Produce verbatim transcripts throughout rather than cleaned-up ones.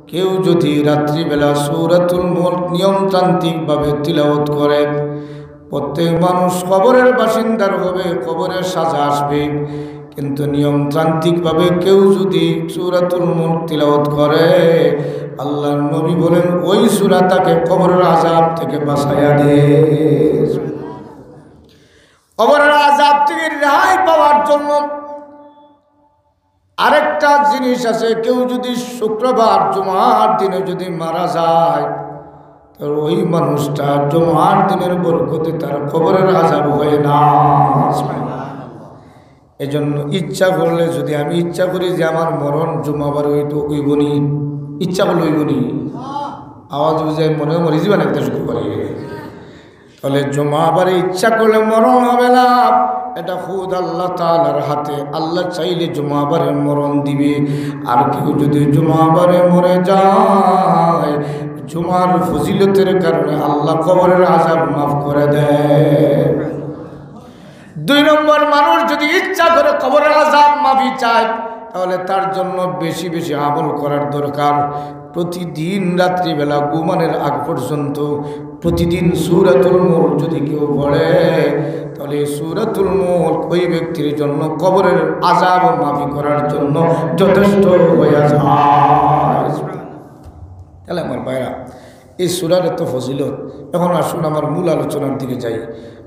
কেউ যদি রাত্রিবেলা সূরাতুল মুলক নিয়মতান্ত্রিকভাবে তিলাওয়াত করে, প্রত্যেক মানুষ কবরের বাসিন্দার হবে, কবরের সাজা আসবে, কিন্তু নিয়মতান্ত্রিকভাবে কেউ যদি সূরাতুল মুলক তিলাওয়াত করে, আল্লাহর নবী বলেন, ওই সূরা তাকে কবরের আযাব থেকে বাঁচাইয়া দেয়। কবরের আযাব থেকে রেহাই পাওয়ার জন্য আরেকটা জিনিস আছে, কেউ যদি শুক্রবার জুমার দিনে যদি মারা যায়, তো ওই মানুষটা জুমার দিনের বরকতে তার কবরের আযাব হয় না। এজন্য ইচ্ছা করলে, যদি আমি ইচ্ছা করি যে আমার মরণ জুমাবার হইতো, অইবনি? ইচ্ছা করলে অইবনি? আওয়াজ বুঝায় মনে মরি যাইবা না একটা শুক্রবারে। তাহলে জুমাবারে ইচ্ছা করলে মরণ হবে না, এটা খুদ আল্লাহ তাআলার হাতে। আল্লাহ চাইলে জুমাবারে মরণ দিবে। আর কেউ যদি জুমাবারে মরে যায়, জুমার ফজিলতের কারণে আল্লাহ কবরের আযাব মাফ করে দেয়। দুই নম্বর, মানুষ যদি ইচ্ছা করে কবরের আযাব মাফি চায়, তাহলে তার জন্য বেশি বেশি আমল করার দরকার। প্রতিদিন রাত্রিবেলা ঘুমানোর আগ পর্যন্ত প্রতিদিন সূরাতুল মুলক যদি কেউ পড়ে, তাহলে এই সূরাতুল মুলক ওই ব্যক্তির জন্য কবরের আযাব মাফি করার জন্য যথেষ্ট হইয়া যায়। তাহলে আমার ভাইরা, এই সূরার এত ফজিলত। এখন আসুন আমার মূল আলোচনার দিকে যাই।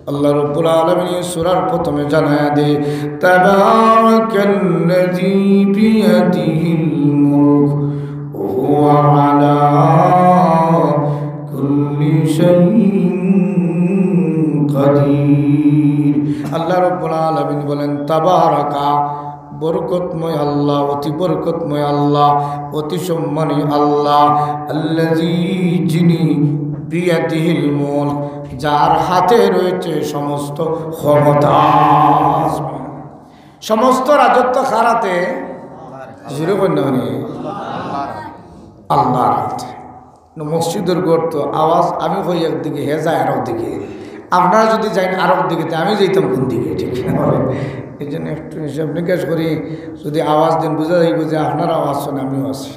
আল্লাহ রাব্বুল আলামিন এই সূরার প্রথমে জানায়া দেয়, "তাবারাকাল্লাযী বিয়াদিহিল মুলক ওয়া হুয়া আলা কুল্লি শাইইন কাদির।" আল্লাহ রাব্বুল আলামিন বলেন, "তাবারাকা, বরকতময় আল্লাহ, অতি বরকতময় আল্লাহ, অতি সম্মানী আল্লাহ, আল্লাযী, যিনি, বিয়াদিহিল মুলক, যার হাতে রয়েছে সমস্ত ক্ষমতা।" সমস্ত রাজত্ব কার হাতে? জোরে কইন না মানে? আল্লাহর হাতে। মসজিদর ঘর তো আওয়াজ আমি কই একদিকে, হে যায় আরক দিকে। আপনারা যদি যাইন আরক দিকে, তে আমি যাইতাম কোন দিকে? ঠিক না? এই জন্য একটু হিসাব নিকাশ করি, যদি আওয়াজ দেন বুঝা যাইব যে আপনার আওয়াজ শুনে আমিও আছি।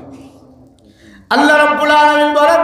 আল্লাহ রাব্বুল আলামিন বলেন,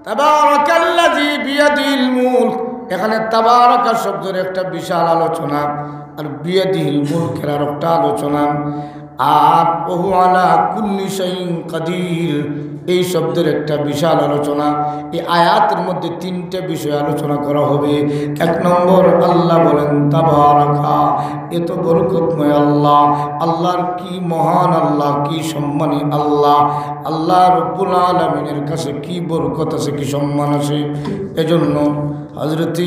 "তাবারাকাল্লাযী বিয়াদিহিল মুলক।" এখানে তাবারাকা শব্দের একটা বিশাল আলোচনা, আর বিয়াদিহিল মুলকের আর একটা আলোচনা, আর ওয়া হুয়া আলা কুল্লি শাইইন কাদির, এই শব্দের একটা বিশাল আলোচনা। এই আয়াতের মধ্যে তিনটা বিষয় আলোচনা করা হবে। এক নম্বর, আল্লাহ বলেন, "তাবারাকা", এত বরকতময় আল্লাহ। আল্লাহর কি মহান আল্লাহ, কি সম্মানী আল্লাহ। আল্লাহ রব্বুল আলামিনের কাছে কি বরকত আছে, কি সম্মান আছে। এজন্য হযরত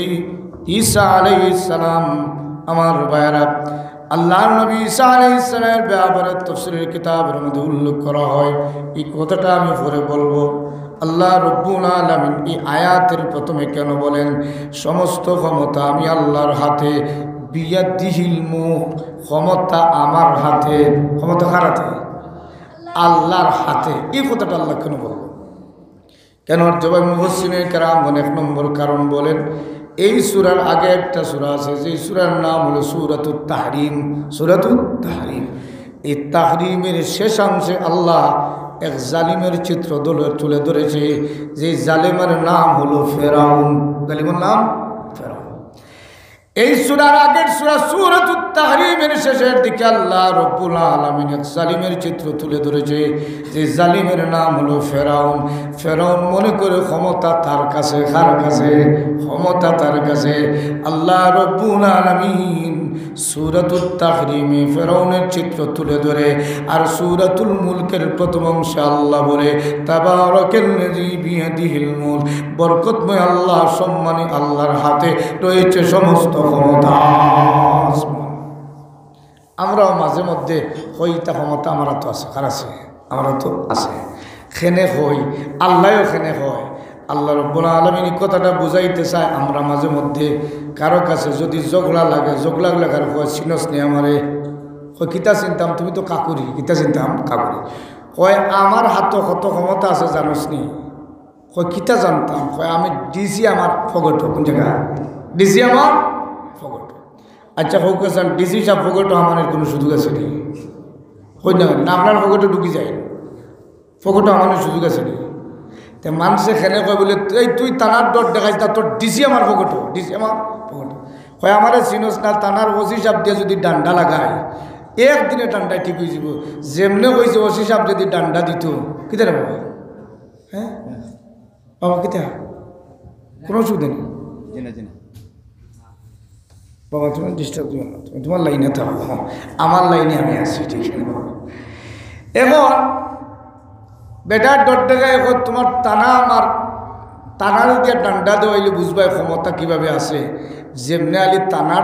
ঈসা আলাইহিস সালাম, আমার ভাইরা, আল্লাহর নবী ঈসা আলাইহিস সালামের ব্যাপারে তাফসীরের কিতাবের মধ্যে উল্লেখ করা হয়। এই কথাটা আমি পরে বলবো। আল্লাহ রব্বুল আলামিন এই আয়াতের প্রথমে কেন বলেন, "সমস্ত ক্ষমতা আমি আল্লাহর হাতে, বিয়াদিহিল মুলক, ক্ষমতা আমার হাতে।" ক্ষমতা কার হাতে? আল্লাহর হাতে। এই কথাটা আল্লাহ কেন বলল? কেন? জবাব মুফাসসিরিনে কেরামগণ এক নম্বর কারণ বলেন, এই সূরার আগে একটা সূরা আছে, যে সূরার নাম হলো সূরাতুত তাহরিম। সূরাতুত তাহরিম। এই তাহরিমের শেষাংশে আল্লাহ এক জালিমের চিত্র দলে-, তুলে ধরেছে, যে জালিমের নাম হলো ফেরাউন। জালিমের নাম ফেরাউন। এই সূরার আগের সূরা সূরাতুত তাহরিমের শেষের দিকে আল্লাহ রব্বুল আলামিন এক জালিমের চিত্র তুলে ধরেছে, যে জালিমের নাম হলো ফেরাউন। ফেরাউন মনে করে ক্ষমতা তার কাছে, কার কাছে? ক্ষমতা তার কাছে। আল্লাহ রব্বুল আলামিন সূরাতুত তাহরিমে ফেরাউনের চিত্র তুলে ধরে, আর সূরাতুল মুলকের প্রথম অংশে আল্লাহ বলে, "তাবারাকাল্লাযী বিয়াদিহিল মুলক", বরকতময় আল্লাহ, সম্মানী আল্লাহর হাতে রয়েছে সমস্ত ক্ষমতা। আমরাও মাঝে মধ্যে কই, "ইতা ক্ষমতা আমার তো আছে, কার আছে? আমার তো আছে।" কেনে কই, আল্লাহও কেনে কয়। আল্লাহ রব্বুল আলামিন এই কথাটা বুঝাইতে চায়, আমরা মাঝে মধ্যে কারো কাছে যদি ঝগড়া লাগে, ঝগড়া লাগার কয়, "চিনস নি আমারে?" কয়, "কিতা চিনতাম, তুমি তো কাকুরি, কিতা চিনতাম, কাকুরি।" কয়, "আমার হাতো কত ক্ষমতা আছে জানোস নি?" কয়, "কিতা জানতাম?" কয়, "আমি ডিসি আমার পকেটো।" কোন জায়গা? "ডিসি আমার পকেটো।" আচ্ছা, কউক্কা চাইন, ডিসি সাব পকেটো হামানির কোনো সুযোগ আছে নি? কই না, না, আপনার পকেটো ঢুকি যায়। পকেটো হামানোর সুযোগ আছে নি? তে মানষে কেনে কয় বুলে, "এই তুই থানার ডর দেখাইস না, তোর ডিসি আমার পকেটো, ডিসি আমার পকেটো।" কয়, "আমারে চিনস না, থানার ওসি সাব দিয়া যদি ডান্ডা লাগাই, একদিনে ডান্ডায় ঠিক অইযিবো।" যেমনে কইছে ওসি সাব যদি ডান্ডা দিত, কিতা রে বাবা? হ্যাঁ? বাবা, কিতা? কোনো অসুবিধা নেই। জি না, জি না। বাবা, তুমি ডিস্টার্ব দিও না, তুমি তোমার লাইনে থাকো। হ্যাঁ, আমার লাইনে আমি আছি, ঠিক আছে? এখন বেটার ডর দেখায়, এখন তোমার থানা আমার, থানার দিয়া ডান্ডা দেওয়াইলে বুঝবায় ক্ষমতা কিভাবে আছে। যেমনে আলি থানার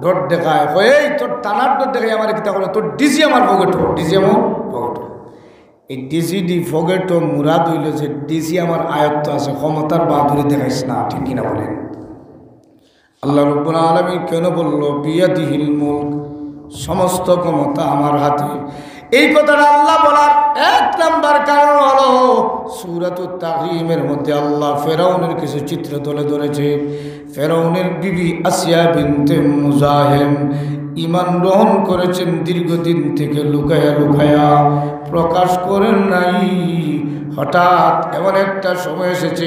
ডর দেখায়, কয়, "এই তোর থানার ডর দেখায় আমার কিতা করে, তোর ডিসি আমার পকেটো, ডিসি আমার পকেটো।" এই ডিসি দি পকেটো মুরাদ অইল যে ডিসি আমার আয়ত্ত আছে, ক্ষমতার বাহাদুরি দেখাইস না, ঠিক কিনা বলেন? আল্লাহ রব্বুল আলামিন কেন বলল, "বিয়াদিহিল মুলক", সমস্ত ক্ষমতা আমার হাতে? এই কথাটা আল্লাহ বলার এক নাম্বার কারণ হলো, সূরাতুত তাহরিমের মধ্যে আল্লাহ ফেরাউনের কিছু চিত্র তুলে ধরেছে। ফেরাউনের বিবি আসিয়া বিনতে মুজাহেম ঈমান গ্রহণ করেছেন দীর্ঘদিন থেকে লুকায়া লুকায়া, প্রকাশ করেন নাই। হঠাৎ এমন একটা সময় এসেছে,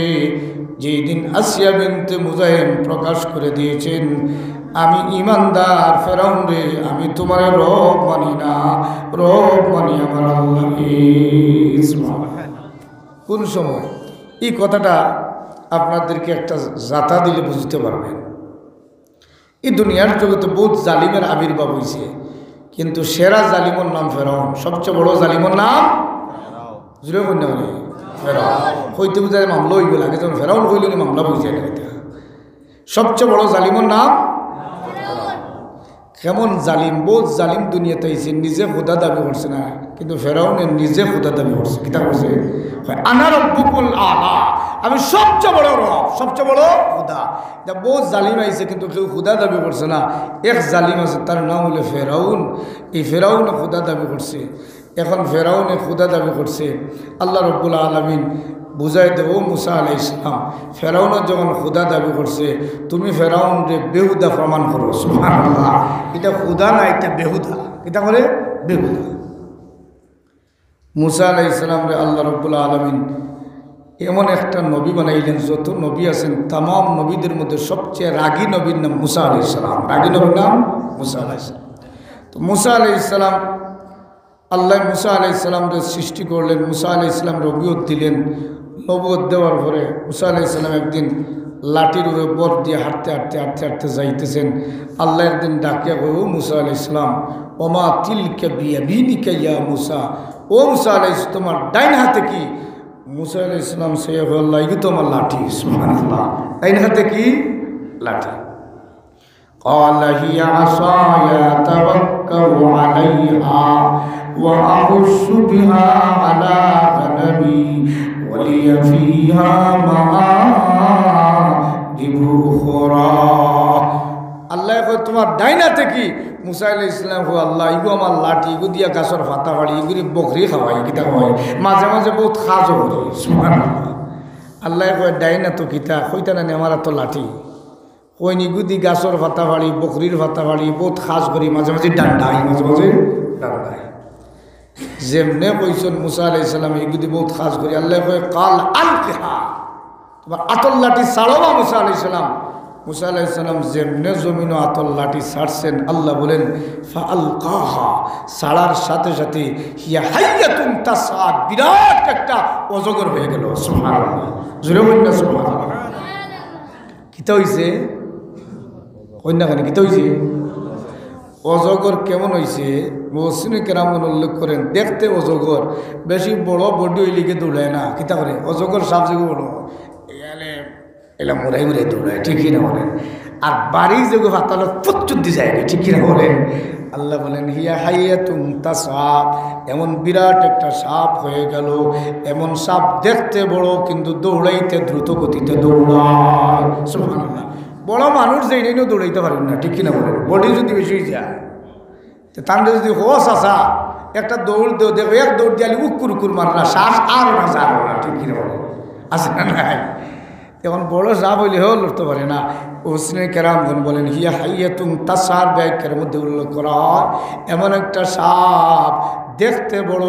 যেই দিন আসিয়া বিনতে মুজাহেম প্রকাশ করে দিয়েছেন, "আমি ইমানদার, ফেরাউন রে, আমি তোমার রব মানি না, রব মানি আমার আল্লাহকে।" কোন সময়? এই কথাটা আপনাদেরকে একটা জাতা দিলে বুঝতে পারবেন। এই দুনিয়ার জগতে বহুত জালিমের আবির্ভাব হইছে, কিন্তু সেরা জালিমর নাম ফেরাউন। সবচেয়ে বড় জালিমর নাম? জোরে কইন না কেনে? ফেরাউন। কইতে বুঝায় মামলা অইব লাগে, যখন ফেরাউন কইলে নি মামলা বুঝায় না এটা। সবচেয়ে বড় জালিমর নাম? কেমন জালিম? বহুত জালিম দুনিয়াত আইছে, নিজে খোদা দাবি করছে না, কিন্তু ফেরাউনে নিজে খোদা দাবি করছে। কিতা করছে? কয়, "আনা রব্বুকুল আলা, আমি সবচেয়ে বড় রব, সবচেয়ে বড় খোদা।" এটা বহুত জালিম আইছে, কিন্তু কেউ খোদা দাবি করছে না। এক জালিম আছে, তার নাম হইল ফেরাউন। এই ফেরাউনে খোদা দাবি করছে। এখন ফেরাউনে খোদা দাবি করছে। আল্লাহ রব্বুল আলামিন বুঝাই দে, "ও মুসা আলাইহিস সালাম, ফেরাউনে যখন খোদা দাবি করছে, তুমি ফেরাউনরে বেহুদা প্রমাণ করো।" সুবহানাল্লাহ। এটা খোদা না, এটা বেহুদা। কিতা করে? বেহুদা। মুসা আলাইহিস সালামরে আল্লাহ রব্বুল আলামিন এমন একটা নবী বানাইলেন, যত নবী আছেন, তামাম নবীদের মধ্যে সবচেয়ে রাগী নবীর নাম মুসা আলাইহিস সালাম। রাগী নবীর নাম মুসা আলাইহিস সালাম। তো মুসা আলাইহিস সালাম, আল্লাহ মুসা আলাইহিস সালামরে সৃষ্টি করলেন, মুসা আলাইহিস সালাম নবুয়ত দিলেন। নবুয়ত দেওয়ার পরে মুসা আলাইহিস সালাম একদিন লাঠির উপরে ভর দিয়া হাঁটতে, হাঁটতে, হাঁটতে, হাঁটতে যাইতেছেন। আল্লাহ একদিন ডাকিয়া কয়, "ও মুসা আলাইহিস সালাম, ওমা তিলকা বিয়ামিনিকা ইয়া মুসা, ও মুসা আলাইহিস, তোমার ডাইন হাতে কি?" মুসা আলাইহিস সালাম সে কয়, "আল্লাহ, ইগু তো আমার লাঠি।" সুবহানাল্লাহ। ডাইন হাতে কি? লাঠি। قال هي عصاي أتوكأ عليها وأهش بها على غنمي ولي فيها مآرب أخرى। আল্লাহ কয়, "তোমার ডাইন হাতে কি?" মুসা আলাইহিস সালাম কয়, "আল্লাহ, ইগু আমার লাঠি, ইগু দিয়া গাছর পাতা ফাড়ি, ইগুরে বকরি খাওয়াই, কিতা খাওয়াই, মাঝে মাঝে বহুত কাজও করি।" সুবহানাল্লাহ। আল্লাহ কয়, "ডাইন হাতো কিতা?" কইতা না নি, "আমার তো লাঠি।" কইন, "ইগুদি গাছর পাতা ফাড়ি, বকরির পাতা ফাড়ি, বহুত কাজ করি, মাঝে মাঝে ডান্ডাই, মাঝে মাঝে ডান্ডাই।" যেমনে কইছইন মুসা আলাইহিস সালাম, "ইগুদি বহুত কাজ করি," আল্লাহ কয়, "কাল আলকিহা, তোমার আতর লাঠি ছাড়ো বা মুসা আলাইহিস সালাম।" মুসা আলাইহিস সালাম যেমনে জমিনো আতর লাঠি ছাড়ছেন, আল্লাহ বলেন, "ফাআলকাহা", ছাড়ার সাথে সাথে, "হিয়া হাইয়াতুন তাসআ", বিরাট একটা অজগর হয়ে গেল। সুবহানাল্লাহ। জোরে বলুন না, সুবহানাল্লাহ। কিতা হইছে? কইন না কেনে, কিতা হইছে? অজগর কেমন হইছে? মুহসিনে কেরামগণ উল্লেখ করেন, দেখতে অজগর, বেশি বড় বডি হইলে কি দৌড়ায় না, কিতা করে? অজগর সাপ যেগু বড়, এখানে এলা মুড়াই মুড়াই দৌড়ায়, ঠিক কি না বলেন? আর বাড়ি যেগু পাতালো ফুচ্চুর দি যায়, ঠিক কি না বলেন? আল্লাহ বলেন, "হিয়া হাইয়াতুন তাসআ", এমন বিরাট একটা সাপ হয়ে গেল, এমন সাপ দেখতে বড় কিন্তু দৌড়াইতে দ্রুত গতিতে দৌড়ায়। সুবহানাল্লাহ। বড় মানুষ যেইন দৌড়াইতে পারেন না, ঠিক কি না বলেন? বডি যদি বেশি হয়ে যায়, তো তানরে যদি কও, "চাচা, একটা দৌড় দেও", দেখো এক দৌড় দিয়ালি উক্কুর উক্কুর মাররা, শ্বাস আর না, যার না, ঠিক কি না বলেন? আছে না নাই? এখন বড় সাপ হইলে হেও লড়তে পারে না। মুফাসসিরিনে কেরামগণ বলেন, "হিয়া হাইয়াতুন তাসআ" ব্যাখ্যার মধ্যে উল্লেখ করা হয়, এমন একটা সাপ দেখতে বড়,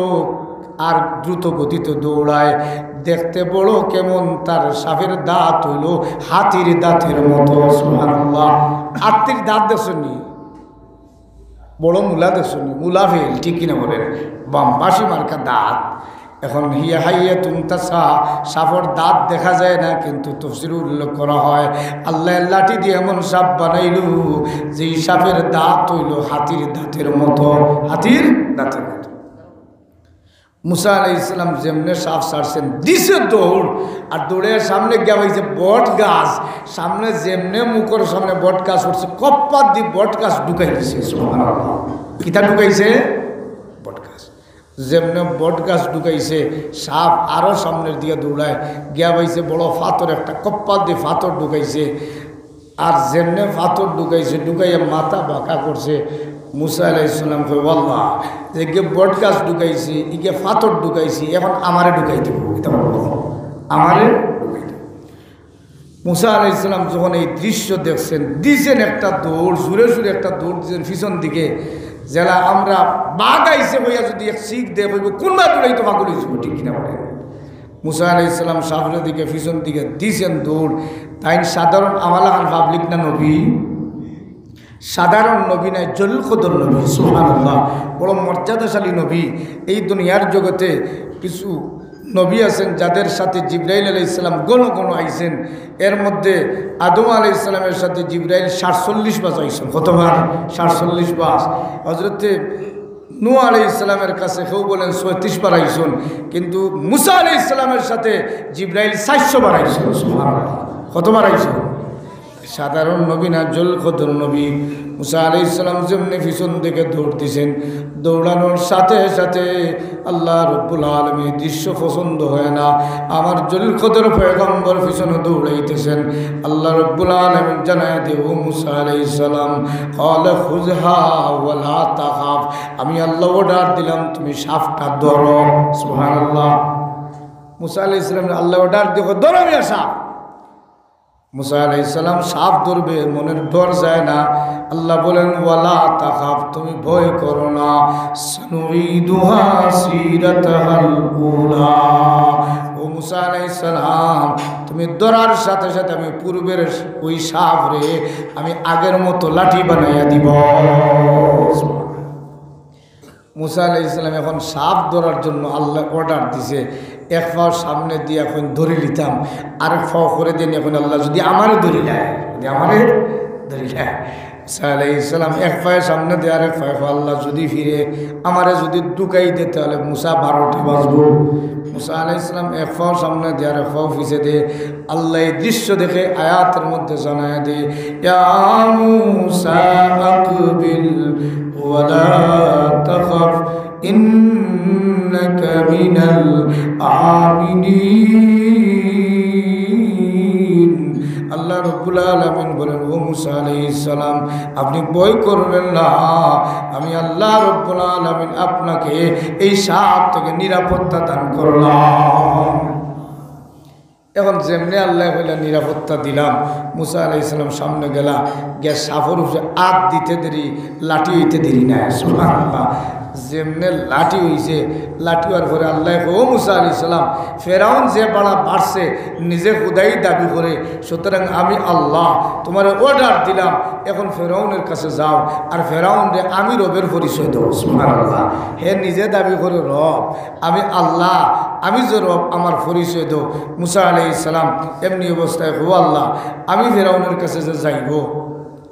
আর দ্রুত গতিতে দৌড়ায়। দেখতে বড় কেমন, তার সাপের দাঁত অইলো হাতির দাঁতের মতো। সুবহানাল্লাহ। হাতির দাঁত দেখছনি? বড় মুলা দেখছনি? মুলা ফেল, ঠিক কিনা বলেন? বাম্বাসি মার্কা দাঁত। এখন হিয়া হাইয়া তুমতাসা, সাপর দাঁত দেখা যায় না, কিন্তু তফসিরে উল্লেখ করা হয়, আল্লায় লাঠি দিয়া এমন সাপ বানাইলো, যেই সাপের দাঁত অইলো হাতির দাঁতের মতো, হাতির দাঁতের মতো। মুসা আলাইহিস সালাম যেমনে সাপ ছাড়ছেন, দিছে দৌড়, আর দৌড়ে সামনে গিয়া পাইছে বট গাছ। সামনে যেমনে মুখর সামনে বট গাছ উঠছে, কপ্পাত দি বট গাছ ঢুকাই দিছে। সুবহানাল্লাহ। কিতা ঢুকাইছে? বট গাছ। যেমনে বট গাছ ঢুকাইছে, সাপ আরো সামনের দিকে দৌড়ায়, গিয়া পাইছে বড় ফাতর একটা, কপ্পাত দি ফাতর ঢুকাইছে। আর যেমনে ফাতর ঢুকাইছে, ঢুকাইয়া মাথা বাঁকা করছে, মুসা আলাইহিস সালাম কয়, "ও আল্লাহ, যেগে বট গাছ ঢুকাইছে, ইগে ফাতর ঢুকাইছে, এখন আমারে ঢুকাই দিব।" ইতা বলবো, "আমারে ঢুকাই দিব।" মুসা আলাইহিস সালাম যখন এই দৃশ্য দেখছেন, দিছেন একটা দৌড়, জোরে জোরে একটা দৌড় দিছেন পিছন দিকে। যেলা আমরা বাঘ আইছে কইয়া যদি এক চিক দেয়, কইবো, "কোনবা দৌড়াই তো পাগল অইছে", ঠিক কিনা বলে? মুসা আলাইহিস সালাম সাপর দিকে, পিছন দিকে দিছেন দৌড়। তাইন সাধারণ আমলা খান পাবলিক না নবী? সাধারণ নবী নায়, জলিল কদর নবী। সুবহানাল্লাহ। বড় মর্যাদাশালী নবী। এই দুনিয়ার জগতে কিছু নবী আছেন, যাদের সাথে জিব্রাইল আলাইহিস সালাম ঘন ঘন আইছেন। এর মধ্যে আদম আলাইহিস সালামের সাথে জিব্রাইল সাতচল্লিশ বার আইছেন। কতবার? সাতচল্লিশ বার। হযরতে নূহ আলাইহিস সালামের কাছে কেউ বলেন ছয়ত্রিশ বার আইছেন, কিন্তু মুসা আলাইহিস সালামের সাথে জিব্রাইল চারশো বার আইছেন। সুবহানাল্লাহ। কতবার আইছেন? সাধারণ নবী না, জলিল কদর নবী। মুসা আলাইহিস সালাম যেমনে পিছন দিকে দৌড় দিছেন, দৌড়ানোর সাথে সাথে আল্লাহ রব্বুল আলামিন দৃশ্য পছন্দ হয় না। আমার জলিল কদর পয়গম্বর পিছনে দৌড়াইতেছেন। আল্লাহ রব্বুল আলামিন জানায় দে, "ও মুসা আলাইহিস সালাম, ক্বালা খুযহা ওয়ালা তাখাফ।" আমি আল্লাহ অর্ডার দিলাম, তুমি সাপটা ধরো। সুবহানাল্লাহ। মুসা আলাইহিস সালাম আল্লাহ অর্ডার দিয়ে, "ধরো মিয়া সাপ।" মুসা আলাইহিস সালাম সাপ ধরবে, মনের ডর যায় না। আল্লাহ বলেন, "ওয়ালা তাখাফ, তুমি ভয় করো না। সানুঈদুহা সিরাতাহাল উলা।" ও মুসা আলাইহিস সালাম, তুমি ধরার সাথে সাথে আমি পূর্বের ওই সাপরে আমি আগের মতো লাঠি বানাইয়া দিব। মুসা আলাইহিস সালাম এখন সাপ ধরার জন্য আল্লাহ অর্ডার দিছে, এক পাও সামনে দিয়া এখন ধরি লিতাম, আরেক পাও করে দেন, এখন আল্লাহ যদি আমারে ধরি নেয়, যদি আমারে ধরি নেয়। মুসা আলাইহিস সালাম এক পায়ে সামনে দেয়, আরেক পায়ে, "আল্লাহ যদি ফিরে আমারে যদি ঢুকাই দে, তাহলে মুসা বারোটা বাজবো।" মুসা আলাইহিস সালাম এক পাও সামনে দেয়, আরেক পাও পিছে দেয়। আল্লাহ এই দৃশ্য দেখে আয়াতের মধ্যে জানায় দে, "ইয়া মুসা আকবিল ওয়ালা তাখাফ, ইন্নাকা মিনাল আমিনিন।" আল্লাহ রব্বুল আলামিন বলেন, "ও মুসা আলাইহিস সালাম, আপনি ভয় করবেন না, আমি আল্লাহ রব্বুল আলামিন আপনাকে এই সাপ থেকে নিরাপত্তা দান করলাম।" এখন যেমনে আল্লাহ কইলা নিরাপত্তা দিলাম, মুসা আলাইহিস সালাম সামনে গেলা, গিয়া সাপর উপরে আত দিতে দেরি, লাঠি অইতে দেরি নাই। সুবহানাল্লাহ। যেমনে লাঠি অইছে, লাঠি অওয়ার পরে আল্লাহ কয়, "ও মুসা আলাইহিস সালাম, ফেরাউন যে বাড়া বাড়ছে, নিজে খুদাই দাবি করে, সুতরাং আমি আল্লাহ, তোমারে অর্ডার দিলাম, এখন ফেরাউনের কাছে যাও, আর ফেরাউনরে আমি রবের পরিচয় দেও।" সুবহানাল্লাহ। হে নিজে দাবি করে রব, আমি আল্লাহ, আমি যে রব, আমার পরিচয় দেও। মুসা আলাইহিস সালাম এমনি অবস্থায়, "ও আল্লাহ, আমি ফেরাউনের কাছে যে যাইব,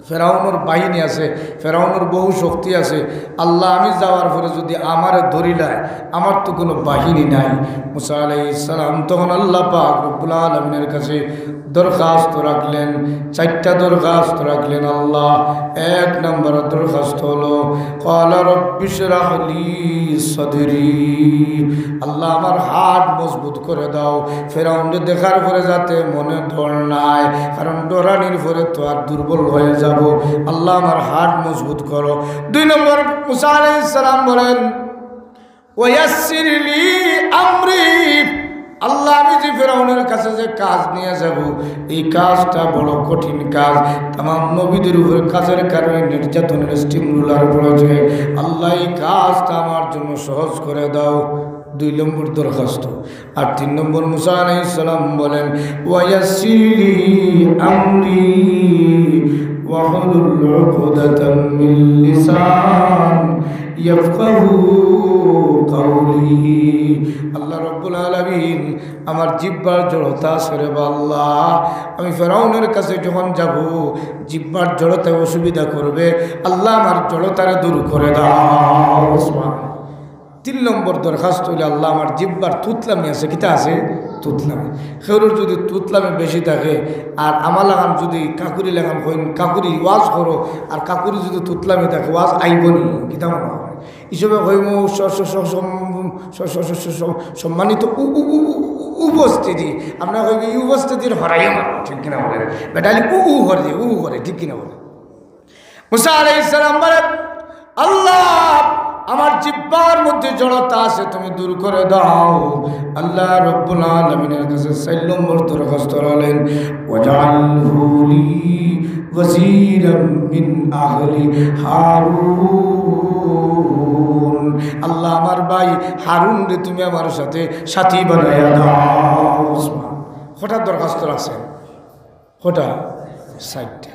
ফেরাউনের বাহিনী আছে, ফেরাউনের বহু শক্তি আছে, আল্লাহ, আমি যাওয়ার পরে যদি আমারে ধরিলায়, আমার তো কোনো বাহিনী নাই।" মুসা আলাইহিস সালাম তখন আল্লাহ পাক রব্বুল আলামিনের কাছে দরখাস্ত রাখলেন, চারটা দরখাস্ত রাখলেন আল্লাহ। এক নম্বর দরখাস্ত হলো, "ক্বালা রাব্বিশরাহ লি সাদরি।" আল্লাহ, আমার হার্ট মজবুত করে দাও, ফেরাউনরে দেখার পরে যাতে মনে ডর নাই, কারণ ডরানির পরে তো আর দুর্বল হয়ে যাব। আল্লাহ, আমার হার্ট মজবুত করো। দুই নম্বর, মুসা আলাইহিস সালাম বলেন, "ওয়াসসির লি আমরি।" আল্লাহ, আমি যে ফেরাউনের কাছে যে কাজ নিয়ে যাব, এই কাজটা বড় কঠিন কাজ। তামাম নবীদের উপরে কাজের কারণে নির্যাতনের স্টিম রোলার পড়েছে। আল্লাহ, এই কাজটা আমার জন্য সহজ করে দাও। দুই নম্বর দরখাস্ত। আর তিন নম্বর মুসা আলাইহিস সালাম বলেন, "ওয়াসসির লি আমরি ওয়াহলুল উকদাতাম মিন লিসান ইয়াফকাহু কাওলি।" আল্লাহ রাব্বুল আলামিন, আমার জিহ্বার জড়তা আছে রে বা আল্লাহ, আমি ফেরাউনের কাছে যখন যাব, জিহ্বার জড়তায় অসুবিধা করবে, আল্লাহ আমার জড়তারে দূর করে দাও। তিন নম্বর দরখাস্ত অইল, আল্লাহ আমার জিহ্বার তুতলামি আছে, কিতা আছে? তুতলামি। কেউরর যদি তুতলামি বেশি থাকে, আর আমার লাখান যদি কাকুরি লাখান কইন, কাকুরি ওয়াজ করো, আর কাকুরি যদি তুতলামি থাকে, ওয়াজ আইবো নি? কিতা মনে হয়? হিসাবে কইমু স-, স-, স-, সম-, স-, স-, স-, স-, সম্মানিত উ-, উ-, উ-, উ-, উপস্থিতি। আপনারা কইবে, "এই উপস্থিতির হরাইয়া মারো", ঠিক কিনা বলেন? বেটালি উ উ করে, উ উ করে, ঠিক কিনা বলেন? মুসা আলাইহিস সালাম বলেন, "আল্লাহ, আমার জিহ্বার মধ্যে জড়তা আছে, তুমি দূর করে দাও।" আল্লাহ রব্বুল আলামিনের কাছে চার নম্বর দরখাস্ত রাখলেন, "ওয়াজআলহু লি ওয়াজিরাম মিন আহলি হারুন।" আল্লাহ, আমার ভাই হারুনরে তুমি আমার সাথে সাথী বানাইয়া দাও। কটা দরখাস্ত আছে? কটা? চাইরটা।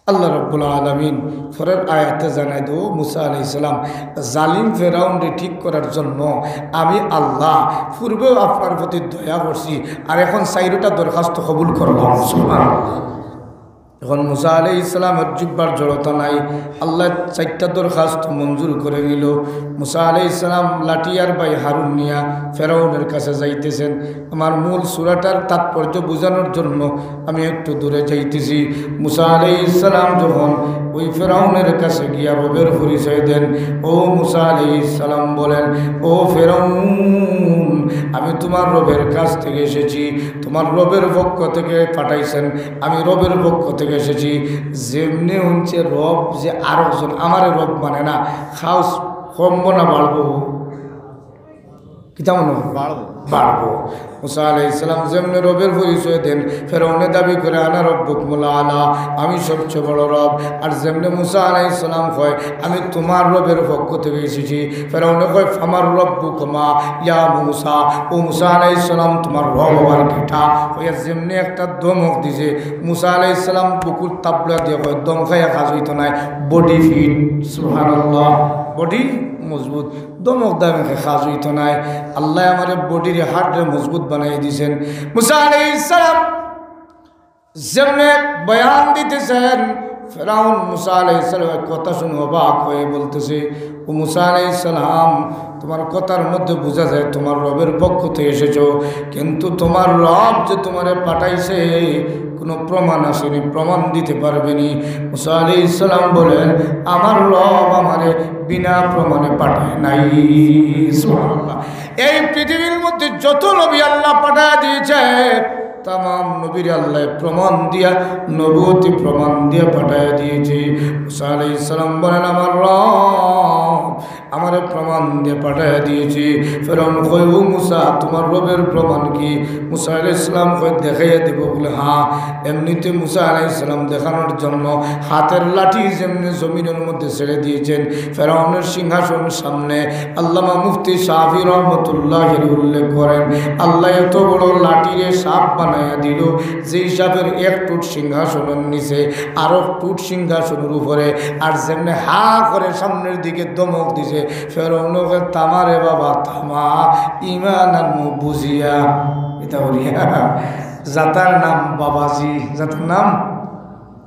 আল্লাহ রাব্বুল আলামিন পরের আয়াতে জানাই দেও, মুসা আলাইহিস সালাম, জালিম ফেরাউনরে ঠিক করার জন্য আমি আল্লাহ পূর্বেও আপনার প্রতি দয়া করছি, আর এখন চাইরোটা দরখাস্ত কবুল করলাম। সুবহানাল্লাহ। এখন মুসা আলাইহিস সালামর জিহ্বার জড়তা নাই, আল্লাহ চাইরটা দরখাস্ত মঞ্জুর করে নিল। মুসা আলাইহিস সালাম লাঠি আর ভাই হারুন নিয়া ফেরাউনের কাছে যাইতেছেন। আমার মূল সূরাটার তাৎপর্য বোঝানোর জন্য আমি একটু দূরে যাইতেছি। মুসা আলাইহিস সালাম যখন ওই ফেরাউনের কাছে গিয়া রবের পরিচয় দেন, ও মুসা আলাইহিস সালাম বলেন, "ও ফেরাউন, আমি তোমার রবের কাছ থেকে এসেছি, তোমার রবের পক্ষ থেকে পাঠাইছেন, আমি রবের পক্ষ থেকে এসেছি।" যেমনে হুনছে রব যে আরো একজন, আমারে রব মানে না, খাউস কমবো না বাড়বো? কিতা মনে হয়? বাড়বো। বাড়বো। মুসা আলাইহিস সালাম যেমনে রবের পরিচয় দেন, ফেরাউনে দাবি করে, "আনা রব্বুকুমুল আলা, আমি সবচেয়ে বড় রব।" আর যেমনে মুসা আলাইহিস সালাম কয়, "আমি তোমার রবের পক্ষ থেকে এসেছি", ফেরাউনে কয়, "ফামান রব্বুকুমা ইয়া মুসা, ও মুসা আলাইহিস সালাম, তোমার রব আবার কিতা?" কইয়া যেমনে একটা ধমক দিছে, মুসা আলাইহিস সালাম বুকুর তাবলা দিয়া কয়, "দম খাইয়া কাজ অইতো নায়, body fit।" সুবহানাল্লাহ। Body মজবুত। ধমক দামে কাজ অইতো নায়। আল্লাহ আমারে বডিরে, হার্টরে মজবুত বানাই দিছেন। মুসা আলাইহিস সালাম যেমনে বয়ান দিতেছেন, ফেরাউন মুসা আলাইহিস সালামের কথা শুনে অবাক হয়ে বলতেছে, "ও মুসা আলাইহিস সালাম, তোমার কথার মধ্যে বোঝা যায় তোমার রবের পক্ষ থেকে এসেছো, কিন্তু তোমার রব যে তোমারে পাঠাইছে, কোনো প্রমাণ আসেনি, প্রমাণ দিতে পারবেনি।" মুসা আলাইহিস সালাম বলেন, "আমার রব আমারে বিনা প্রমাণে পাঠায় নাই।" সুবহানাল্লাহ। এই পৃথিবীর মধ্যে যত নবী আল্লাহ পাঠায় দিয়েছে, তামাম নবীরে আল্লাহ প্রমাণ দিয়া, নবুয়তি প্রমাণ দিয়া পাঠায় দিয়েছে। মুসা আলাইহিস সালাম বলেন, "আমার রব আমারে প্রমাণ দিয়ে পাঠাইয়া দিয়েছে।" ফেরাউন কয়, "ও মুসা, তোমার রবের প্রমাণ কি?" মুসা আলাইহিস সালাম কয়, "দেখাইয়া দিব।" বলে, "হ্যাঁ।" এমনিতে মুসা আলাইহিস সালাম দেখানোর জন্য হাতের লাঠি যেমনি জমিনের মধ্যে ছেড়ে দিয়েছেন, ফেরাউনের সিংহাসন সামনে। আল্লামা মুফতি শাফি রহমতুল্লাহ উল্লেখ করেন, আল্লাহ এত বড় লাঠিরে সাপ বানাইয়া দিল, যেই সাপের এক টুট সিংহাসনের নিচে, আরো টুট সিংহাসনের উপরে, আর যেমনে হা করে সামনের দিকে ধমক দিছে, ফেরাউন কয়, "থামা রে বাবা, থামা, ইমান আনমু বুঝিয়া।" এটা বলিয়া, যাতার নাম বাবাজি, যাতার নাম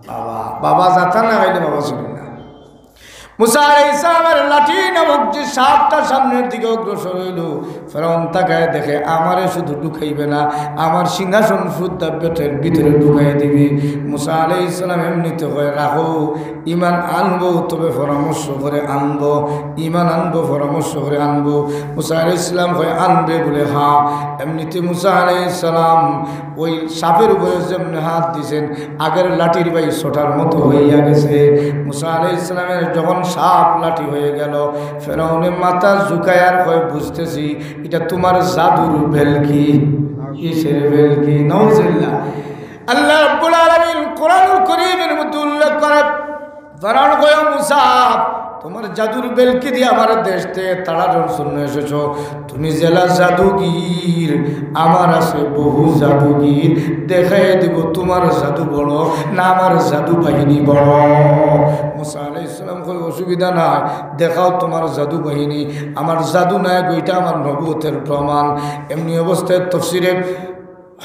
বাবা, বাবা যাতা না খাইলে বাবা চলে না। মুসা আলাইহিস সালামের লাঠি নামক যে সাপটা সামনের দিকে অগ্রসর হইল, ফেরাউন তাকায় দেখে, "আমারে শুধু ঢুকাইবে না, আমার সিংহাসন সুদ্ধা পেটের ভিতরে ঢুকাই দিবে।" মুসা আলাইহিস সালাম এমনিতে কয়, "রাখো, ইমান আনবো, তবে পরামর্শ করে আনবো, ইমান আনবো, পরামর্শ করে আনবো।" মুসা আলাইহিস সালাম কয়, "আনবে?" বলে, "হ্যাঁ।" এমনিতে মুসা আলাইহিস সালাম ওই সাপের উপরে যেমনি হাত দিছেন, আগের লাঠির বাই ছোটার মতো হইয়া গেছে। মুসা আলাইহিস সালামের যখন সাপ লাঠি হয়ে গেল, ফেরাউনে মাথা ঝুঁকায় আর কয়, "বুঝতেছি, এটা তোমার জাদুর ভেলকি।" কিসের ভেলকি? নাউজুবিল্লাহ। আল্লাহ রাব্বুল আলামিন কোরআনুল করিমের মধ্যে উল্লেখ করে, ফেরাউন কয়, "মুসা, তোমার জাদুর বেলকি দিয়া আমার দেশ থাকি তাড়ানোর জন্য এসেছো। তুমি যেলা জাদুগির, আমার আছে বহু জাদুগির, দেখাইয়া দিবো তোমার জাদু বড় না আমার জাদু বাহিনী বড়। মুসা আলাইহিস সালাম কয়, অসুবিধা নাই, দেখাও তোমার জাদু বাহিনী। আমার জাদু নায় গো, ইটা আমার নবুয়তের প্রমাণ। এমনি অবস্থায় তফসিরে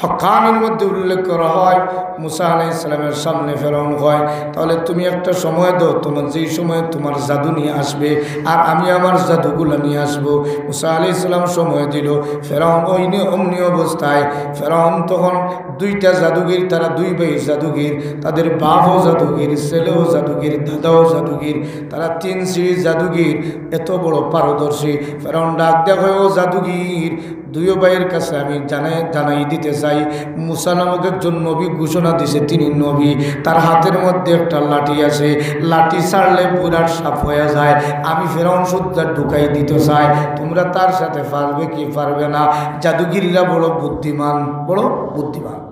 হক্কানির মধ্যে উল্লেখ করা হয়, মুসা আলাইহিস সালামের সামনে ফেরাউন কয়, তাহলে তুমি একটা সময় দাও, তোমার যেই সময় তোমার জাদু নিয়ে আসবে, আর আমি আমার জাদুগুলা নিয়ে আসবো। মুসা আলাইহিস সালাম সময় দিল। ফেরাউন ওইনি অমনি অবস্থায়, ফেরাউন তখন দুইটা জাদুগির, তারা দুই ভাই জাদুগির, তাদের বাপও জাদুগির, ছেলেও জাদুগির, দাদাও জাদুগির, তারা তিন শ্রেণীর জাদুগির, এত বড় পারদর্শী। ফেরাউন ডাক দেয়, ও জাদুগির, দুইও ভাইয়ের কাছে আমি জানাই, জানাই দিতে চাই, মুসা নামক একজন নবী ঘোষণা দিছে, তিনি নবী। তার হাতের মধ্যে একটা লাঠি আছে, লাঠি ছাড়লে বুড়ার সাপ হয়ে যায়। আমি ফেরাউন সুদ্ধা ঢুকাই দিতে চাই, তোমরা তার সাথে পারবে কি পারবে না? জাদুগিররা বড় বুদ্ধিমান, বড় বুদ্ধিমান।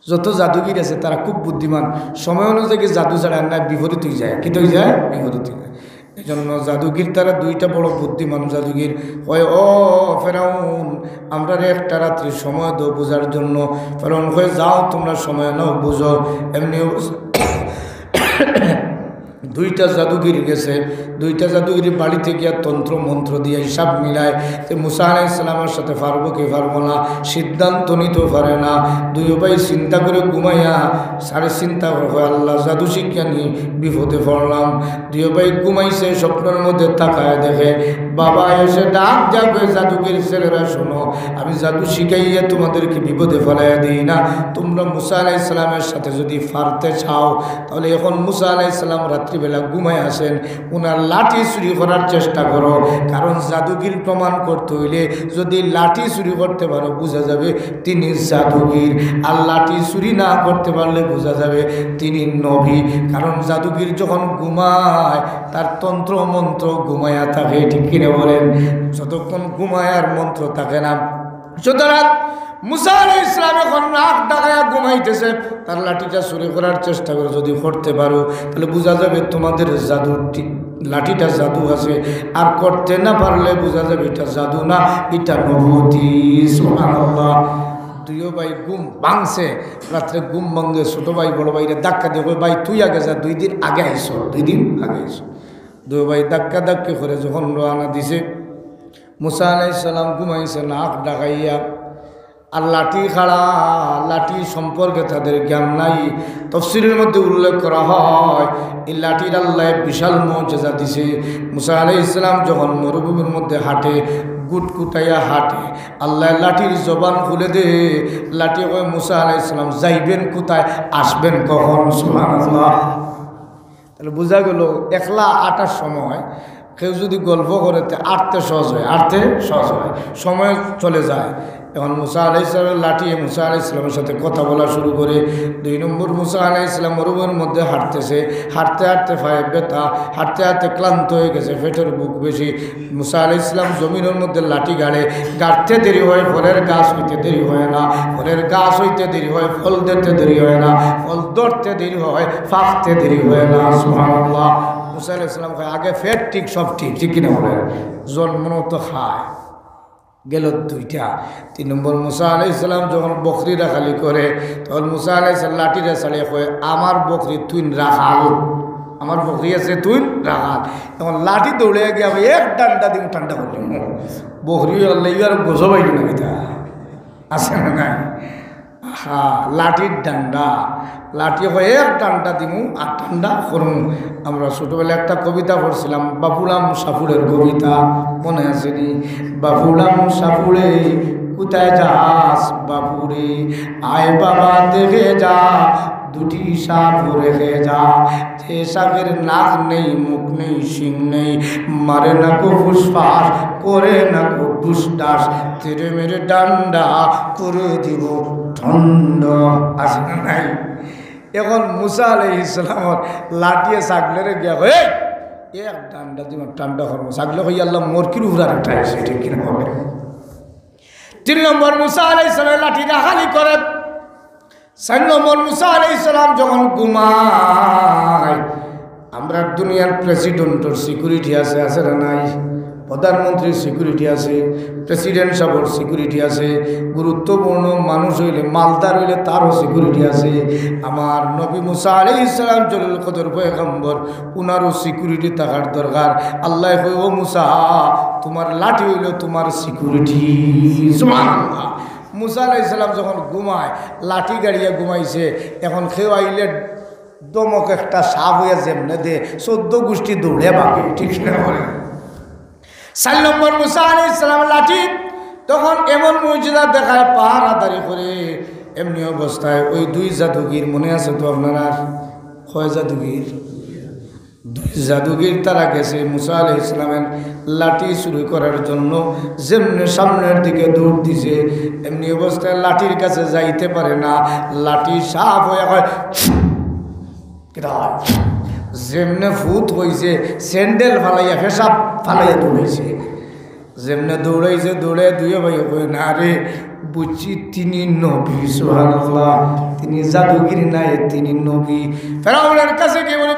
যত জাদুগির আছে, তারা খুব বুদ্ধিমান। সময় অনুযায়ী জাদু ছাড়া না, বিপরীত হয়ে যায়। কি হয়ে যায়? বিপরীত হয়ে যায়। এই জন্য জাদুগির তারা দুইটা বড় বুদ্ধিমান জাদুগির। কয়, ও ফেরাউন, আমরারে একটা রাত্রি সময় দাও বুঝার জন্য। ফেরাউন কয়, যাও, তোমরা সময় নাও, বুঝো। এমনি অবস্থা দুইটা জাদুগির গেছে, দুইটা জাদুগির বাড়িতে গিয়া তন্ত্র মন্ত্র দিয়া হিসাব মিলায় যে মুসা আলাইহিস সালামের সাথে পারবো কি পারবো না, সিদ্ধান্ত নিতে পারে না। দুইও ভাই চিন্তা করে ঘুমাইয়া সারে চিন্তা করে, কয়, আল্লাহ, জাদু শিক্ষা নিয়ে বিপদে পড়লাম। দুইও ভাই ঘুমাইছে, স্বপ্নের মধ্যে তাকায় দেখে বাবা এসে ডাক দেয়, কয়, জাদুগির ছেলেরা শোনো, আমি জাদু শিখাইয়া তোমাদেরকে বিপদে ফেলাইয়া দিই না। তোমরা মুসা আলাইহিস সালামের সাথে যদি পারতে চাও, তাহলে এখন মুসা আলাইহিস সালাম রাত্রিবেলা ঘুমায় আছেন, ওনার লাঠি চুরি করার চেষ্টা করো। কারণ জাদুগির প্রমাণ করতে হইলে যদি লাঠি চুরি করতে পারো, বুঝা যাবে তিনি জাদুগির। আর লাঠি চুরি না করতে পারলে বুঝা যাবে তিনি নবী। কারণ জাদুগির যখন ঘুমায়, তার তন্ত্র মন্ত্র ঘুমাইয়া থাকে, ঠিক কিনা বলেন? যতক্ষণ ঘুমায় আর মন্ত্র থাকে না। সুতরাং মুসা আলাইহিস সালাম এখন নাক ডাকাইয়া ঘুমাইতেছে, তার লাঠিটা চুরি করার চেষ্টা করে, যদি করতে পারো, তাহলে বুঝা যাবে তোমাদের জাদু ঠিক, লাঠিটা জাদু আছে। আর করতে না পারলে বুঝা যাবে এটা জাদু না, এটা নবুয়তি। সুবহানাল্লাহ। দুইও ভাই ঘুম ভাঙছে, রাত্রে ঘুম ভাঙে, ছোট ভাই বড় ভাইরে ধাক্কা দিয়ে কয়, ভাই, তুই আগে যা, দুই দিন আগে আইছো, দুই দিন আগে আইছো। দুই ভাই ধাক্কা ধাক্কি করে যখন রওনা দিছে, মুসা আলাইহিস সালাম ঘুমাইছে নাক ডাকাইয়া, আর লাঠি খাড়া, লাঠি সম্পর্কে তাদের জ্ঞান নাই। তফসিরের মধ্যে উল্লেখ করা হয়, এই লাঠির আল্লাহ বিশাল মুজিজা দিছে। মুসা আলাইহিস সালাম যখন মরুভূমির মধ্যে হাঁটে, গুটগুটাইয়া হাঁটে, আল্লাহ লাঠির জবান খুলে দে, লাঠি কয়, মুসা আলাইহিস সালাম যাইবেন কোথায়, আসবেন কখন? সুবহানাল্লাহ। তাহলে বুঝা গেল, একলা আটার সময় কেউ যদি গল্প করে, তে আটতে সহজ হয়, আটতে সহজ হয়, সময় চলে যায়। এখন মুসা আলাইহিস সালামের লাঠি মুসা আলাইহিস সালামের সাথে কথা বলা শুরু করে। দুই নম্বর, মুসা আলাইহিস সালাম মরুভূমির মধ্যে হাঁটতেছে, হাঁটতে হাঁটতে পায়ে ব্যথা, হাঁটতে হাঁটতে ক্লান্ত হয়ে গেছে, পেটের ভুক বেশি। মুসা আলাইহিস সালাম জমিনের মধ্যে লাঠি গাড়ে, গাড়তে দেরি হয়, ফলের গাছ হইতে দেরি হয় না, ফলের গাছ হইতে দেরি হয়, ফল দিতে দেরি হয় না, ফল ধরতে দেরি হয়, পাকতে দেরি হয় না। সুবহানাল্লাহ। মুসা আলাইহিস সালাম কয়, আগে পেট ঠিক, সব ঠিক, ঠিক কিনা বলেন? জন্ম তো খায়, গেল দুইটা। তিন নম্বর, মুসা আলাইহিস সালাম যখন বকরি রাখালি করে, তখন মুসা আলাইহিস সালাম লাঠিরে ছাড়ে কয়, আমার বকরি তুই রাখাল, আমার বকরি আছে তুই রাখাল। এখন লাঠি দৌড়ে গিয়া আমি এক ডান্ডা দিমু, ঠান্ডা করলাম। বকরি আল্লাহ, ইউ আর গজব আইল না কিতা? আছে না নাই? হ্যাঁ, লাঠির ডান্ডা। লাঠি কয় এক ডান্ডা দিমু আর ঠান্ডা করমু। আমরা ছোটবেলায় একটা কবিতা পড়ছিলাম, বাপুরাম সাপুড়ের কবিতা, মনে আছে নি? বাপুরাম সাপুড়ে, কোথায় যাস বাপুরে? আয় বাবা দেখে যা, দুটি সাপ রেখে যা। যে সাপের নাক নেই, মুখ নেই, শিং নেই, মারে না কো ফুসফাস, করে না কো ডুসডাস, তেরে মেরে ডান্ডা করে দিব ঠান্ডা। আছে না নাই? এখন মুসা আলাইহিস সালামর লাঠিয়ে ছাগলরে গিয়া কয়, "এই, এক ডান্ডা দিব, ঠান্ডা করবো।" ছাগলে কয়, "আল্লাহ, মরকির উপরে আরেকটা আইছে, ঠিক কিনা বলে?" তিন নম্বর, মুসা আলাইহিস সালাম লাঠি রাখালি করে। চার নম্বর, মুসা আলাইহিস সালাম যখন ঘুমায়, আমরার দুনিয়ার প্রেসিডেন্টর সিকিউরিটি আছে, আছে না নাই? প্রধানমন্ত্রীর সিকিউরিটি আছে, প্রেসিডেন্ট সাহেবর সিকিউরিটি আছে। গুরুত্বপূর্ণ মানুষ অইলে, মালদার অইলে তারও সিকিউরিটি আছে। আমার নবী মুসা আলাইহিস সালাম জলিল কদর পয়গম্বর, উনারও সিকিউরিটি থাকার দরকার। আল্লায় কয়, "ও মুসা, তুমার লাঠি অইলো তুমার সিকিউরিটি।" সুবহানাল্লাহ। মুসা আলাইহিস সালাম যখন ঘুমায়, লাঠি গাড়িয়া ঘুমাইছে, এখন কেউ আইলে ধমক একটা সাপ অইয়া যেমনে দে, চৌদ্দ গুষ্টি দৌড়ে ভাগে, ঠিক না বলে? চাইর নম্বর মুসা আলাইহিস সালাম লাঠি, তখন এমন মুজিজা দেখায়, পাহারাদারি করে। এমনি অবস্থায় ওই দুই জাদুগির, মনে আছে তো আপনারার? কয় জাদুগির? দুই জাদুগির তারা গেছে মুসা আলাইহিস সালামের লাঠি চুরি করার জন্য। যেমনে সামনের দিকে দৌড় দিছে, এমনি অবস্থায় লাঠির কাছে যাইতে পারে না। লাঠি সাপ অইয়া কয়, কিতা? যেমনে ফুত অইছে, স্যান্ডেল ফালাইয়া, পেশাব ফালাইয়া দৌড়াইছে। যেমনে দৌড়াইছে, দৌড়াইয়া দুইও ভাইয়ে কয়, "না রে, বুঝছি তিনি নবী।" সুবহানাল্লাহ। তিনি জাদুগির নায়, তিনি নবী। ফেরাউনের কাছে গিয়া বলে,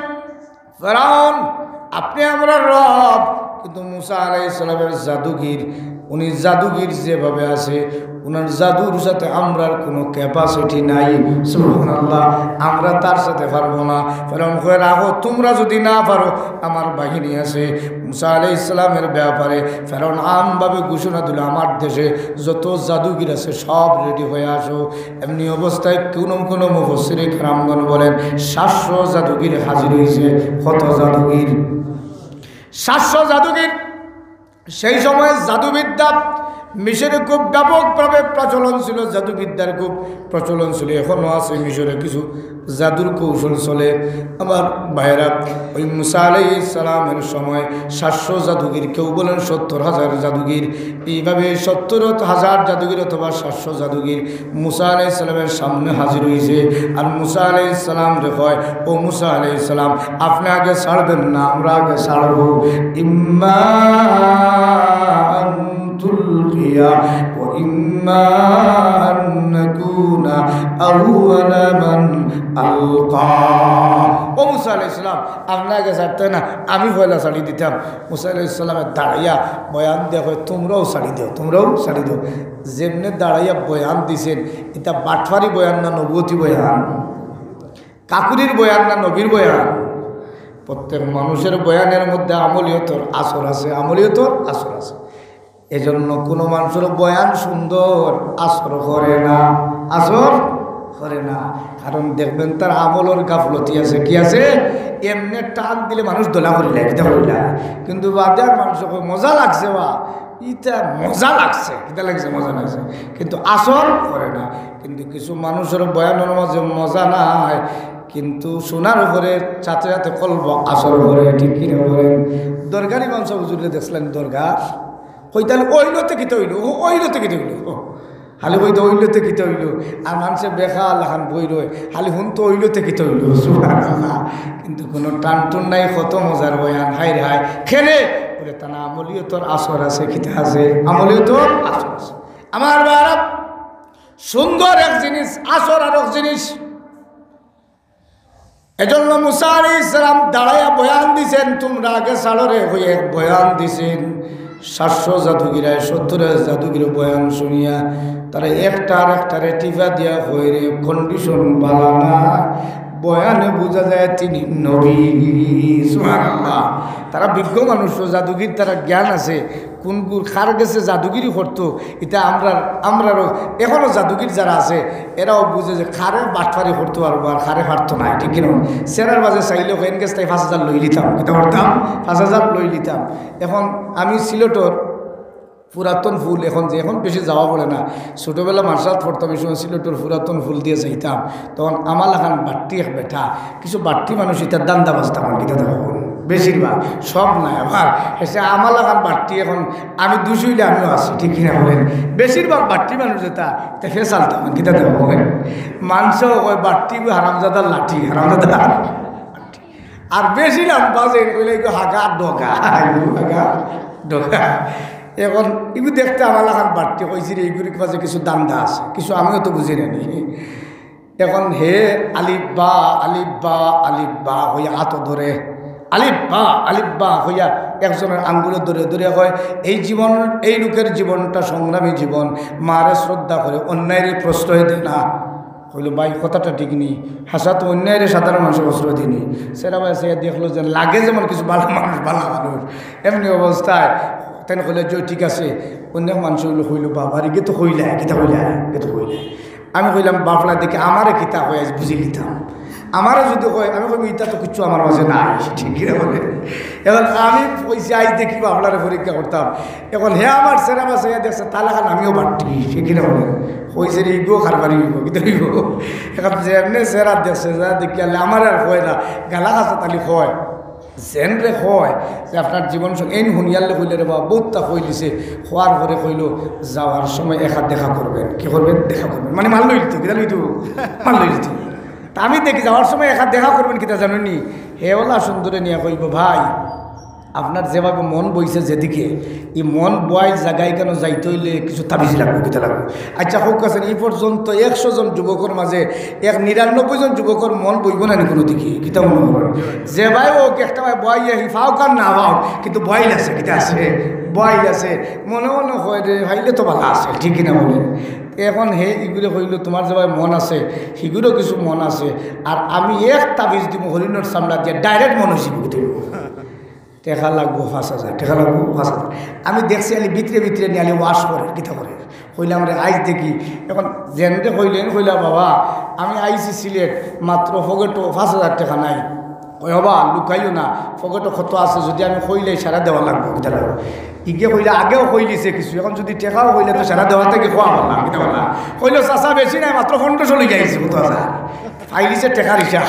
"ফেরাউন, আপনি আমরার রব, কিন্তু মুসা আলাইহিস সালামের জাদুগির, উনি জাদুগির যেভাবে আছে, উনার জাদুর সাথে আমরার কোনো ক্যাপাসিটি নাই।" সুবহানাল্লাহ। আমরা তার সাথে পারবো না। ফেরাউন কয়, "রাখো, তোমরা যদি না পারো, আমার বাহিনী আছে।" মুসা আলাইহিস সালামের ব্যাপারে ফেরাউন আমভাবে ঘোষণা দিল, "আমার দেশে যত জাদুগির আছে, সব রেডি হয়ে আসো।" এমনি অবস্থায় কোনো কোনো মুফাসসিরে কেরামগণ বলেন, সাতশো জাদুগির হাজির হইছে। কত জাদুগির? সাতশো জাদুগির। সেই সময় জাদুবিদ্যা মিশরে খুব ব্যাপকভাবে প্রচলন ছিল, জাদুবিদ্যার খুব প্রচলন ছিল, এখনো আছে মিশরে কিছু জাদুর কৌশল চলে। আমার ভাইরা, ওই মুসা আলাইহিস সালামের সময় সাতশো জাদুগির, কেউ বলেন সত্তর হাজার জাদুগির, এইভাবে সত্তর হাজার জাদুগির অথবা সাতশো জাদুগির মুসা আলাইহিস সালামের সামনে হাজির হইছে। আর মুসা আলাইহিস সালামরে কয়, "ও মুসা আলাইহিস সালাম, আপনি আগে ছাড়বেন না, আমরা আগে ছাড়বো। ইম্মা আন তুলকিয়া ওয়া ইম্মা আন নাকুনা আউওয়ালা মান আলকা।" ও মুসা আলাইহিস সালাম, আপনি আগে ছাড়তে না, আমি পয়লা ছাড়ি দিতাম। মুসা আলাইহিস সালামে দাঁড়াইয়া বয়ান দিয়া কয়, "তোমরাও ছাড়ি দেও, তোমরাও ছাড়ি দেও।" যেমনে দাঁড়াইয়া বয়ান দিছেন, ইটা বাটফারি বয়ান না নবুয়তি বয়ান? কাকুরির বয়ান না নবীর বয়ান? প্রত্যেক মানুষের বয়ানের মধ্যে আমলিয়তর আসর আছে, আমলিয়তর আসর আছে। এজন্য কোনো মানুষের বয়ান সুন্দর আসর করে না, আসর করে না। কারণ দেখবেন তার আমলর গাফলতি আছে। কি আছে? এমনে টান দিলে মানুষ দলা করিলা, কিতা করিলা, কিন্তু বাদে আর মানুষ কয়, "মজা লাগছে বা, ইটা মজা লাগছে।" কিতা লাগছে? মজা লাগছে, কিন্তু আসর করে না। কিন্তু কিছু মানুষের বয়ানর মাঝে মজা নাই, কিন্তু শোনার পরে সাথে সাথে কলব আসর করে, ঠিক কিনা বলেন? দরগার ইমাম সাহেব হুজুররে দেখছিলেন দরগার, কইতালে, "ওইলতে কিতা অইলো? ও, ওইলতে কিতা অইলো?" খালি কইতো, "ওইলতে কিতা অইলো?" আর মানুষে বেখা লাখান বই রয়, খালি হুনতো, "ওইলতে কিতা অইলো?" সুবহানাল্লাহ। কিন্তু কোনো টানটুন নাই, কত মজার বয়ান, হায় রে হায়। কেনে? বলে, "তা না, আমলিয়তর আসর আছে।" কিতা আছে? আমলিয়তর আসর আছে। আমার ভাইরা, সুন্দর এক জিনিস, আসর আর এক জিনিস। এজন্য মুসা আলাইহিস সালাম দাঁড়াইয়া বয়ান দিছেন, "তোমরা আগে ছাড়ো রে," হয়ে এক বয়ান দিছেন। সাতশো জাদুগিরায়, সত্তর জাদুগির বয়ান শুনিয়া তারা একটা আর একটারে টিপা দিয়া কয় রে, "কন্ডিশন বালা না।" বয়ানে বুঝা যায় তিনি নবী। সুবহানাল্লাহ। তারা বিজ্ঞ মানুষ তো, জাদুগির তারা জ্ঞান আছে, কোন গুর কার গেছে জাদুগিরি করতো, ইটা আমরার, আমরারও এখনো জাদুগির যারা আছে, এরাও বুঝে যে কারে বাটফারি করতো পারবো আর কারে পারতো না, ঠিক কিনা? সেরার মাঝে চাইলে কেন গেছে তাই পাঁচ হাজার লই লিতাম, কিতা করতাম? পাঁচ হাজার লই লিতাম। এখন আমি সিলেটর পুরাতন ফুল, এখন যে, এখন বেশি যাওয়া পড়ে না, ছোটবেলা মাদ্রাসাত পড়তাম, এই সময় সিলেটর পুরাতন ফুল দিয়া যাইতাম, তখন আমার লাখান বাট্টি এক বেটা, কিছু বাট্টি মানুষ ইতার ধান্দা বাজতাম আর কিতা দেখো, বেশিরভাগ, সব নাই। আবার এসে আমার লাখান বাট্টি, এখন আমি দুষি অইলে আমিও আছি, ঠিক কিনা বলেন? বেশিরভাগ বাট্টি মানুষ যেটা, এটা ফেসাল তখন কিতা দেখো, মানষেও কয় বাট্টি হারামজাদার লাঠি, হারামজাদার লাঠি। আর বেশি লাম্বা যে কইলে একটু হাগা ডগা, হাগা ডগা। এখন ইগু দেখতে আমার লাখান বাট্টি, কইছি রে, ইগুর মাঝে কিছু ধান্দা আছে, কিছু আমিও তো বুঝি না নি। এখন হে আলিফ বা, আলিফ বা, আলিফ বা হইয়া আতো ধরে, আলিফ বা, আলিফ বা কইয়া একজনর আঙ্গুলো ধরে ধরে কয়, "এই জীবন, এই লোকের জীবনটা সংগ্রামী জীবন, মারে শ্রদ্ধা করে, অন্যায়রে প্রশ্রয় দেয় না।" কইল, "ভাই, কথাটা ঠিক নি, হাছা তো অন্যায়রে সাধারণ মানুষে প্রশ্রয় দেয় নি।" সেরা ভাই সে দেখলো যে লাগে যেমন কিছু ভালা মানুষ, ভালা মানুষ, এমনি অবস্থায় তাইন কইলে, "জি, ঠিক আছে।" অনেক মানুষ অইলো কইল, "বাবা রে, ইগে তো কইলা, কিতা কইলা, ইগে তো কইলা।" আমি কইলাম, "বাফড়া দেখি আমারে কিতা কয়, আইজ বুঝি লিতাম।" আমারে যদি কয়, আমি কইমু, "ইতা তো কিচ্ছু আমার মাঝে নাই।" ঠিক কিনা বলে? এখন আমি কইছি, "আইজ দেখি বাফড়ারে পরীক্ষা করতাম।" এখন হে আমার সেরা বাসে দেখছে, "তাহলে খান আমিও বাট্টি।" ঠিক কিনা বলে? কইছে রে, "ইগো কারবারি অইব, কিতা অইব?" এখন যেমনে সেরা দেখছে, যা দেখি আলে আমারে আর কয় না, গালা খাসা তালি কয়। যেনরে কয় যে আপনার জীবন সঙ্গী, এইন হুনিয়ারলে কইলে, "রে বাবা, বউততা কইলিছে।" কওয়ার পরে কইল, "যাওয়ার সময় একা দেখা করবেন।" কি করবেন? দেখা করবেন। মানে মাল লইলিতো, কিতা লইতো? মাল লইলিতো। তা আমি দেখি যাওয়ার সময় একা দেখা করবেন, কিতা জানইন নি? হে ওলা সুন্দরে নিয়া কইব, "ভাই, আপনার যেভাবে মন বইছে যেদিকে, ই মন বওয়াইল জাগায় কেন যাইতে অইলে কিছু তাবিজ লাগবো, কিতা লাগবো?" আচ্ছা, কউক্কা চাইন, ই পর্যন্ত একশো জন যুবকর মাঝে এক নিরানব্বই জন যুবকর মন বইব না নি কোনো দিকে, কিতা মনে করেন? যে ভাই অউক, একটা ভাই বওয়াইয়া হি ফাউক আর না ফাউক, কিন্তু বওয়াইল আছে, কিতা আছে? বওয়াইল আছে। মনে মনে কয় রে, "ফাইলে তো ভালা আছে", ঠিক কিনা বলে? এখন হে ইগুরে কইল, "তোমার যে ভাই মন আছে, হিগুরও কিছু মন আছে, আর আমি এক তাবিজ দিমু হরিণর চামড়া দিয়া, direct মন অইছে", বুঝতে অইব। টেকা লাগবো পাঁচ হাজার, টেকা লাগবো পাঁচ হাজার। আমি দেখছি আলি ভিতরে ভিতরে নিয়ে আলি wash করে, কিতা করে। কইলাম রে, আইজ দেখি। এখন যেনরে কইলেন, কইলা, "বাবা, আমি আইছি সিলেট, মাত্র পকেটো পাঁচ হাজার টেকা নাই।" কই, "বাবা, লুকাইও না, পকেটো কত আছে, যদি আমি কইলে সারা দেওয়া লাগবো, কিতা লাগবো?" ইগে কইলা, "আগেও কইলিছে কিছু, এখন যদি টেকাও কইলে তো সারা দেওয়া থাকি কওয়া পারলাম, কিতা পারলাম?" কইল, "চাচা, বেশি নাই, মাত্র পনেরোশো লইয়া আইছি, কত আছে?" পাইলিছে টেকার হিসাব।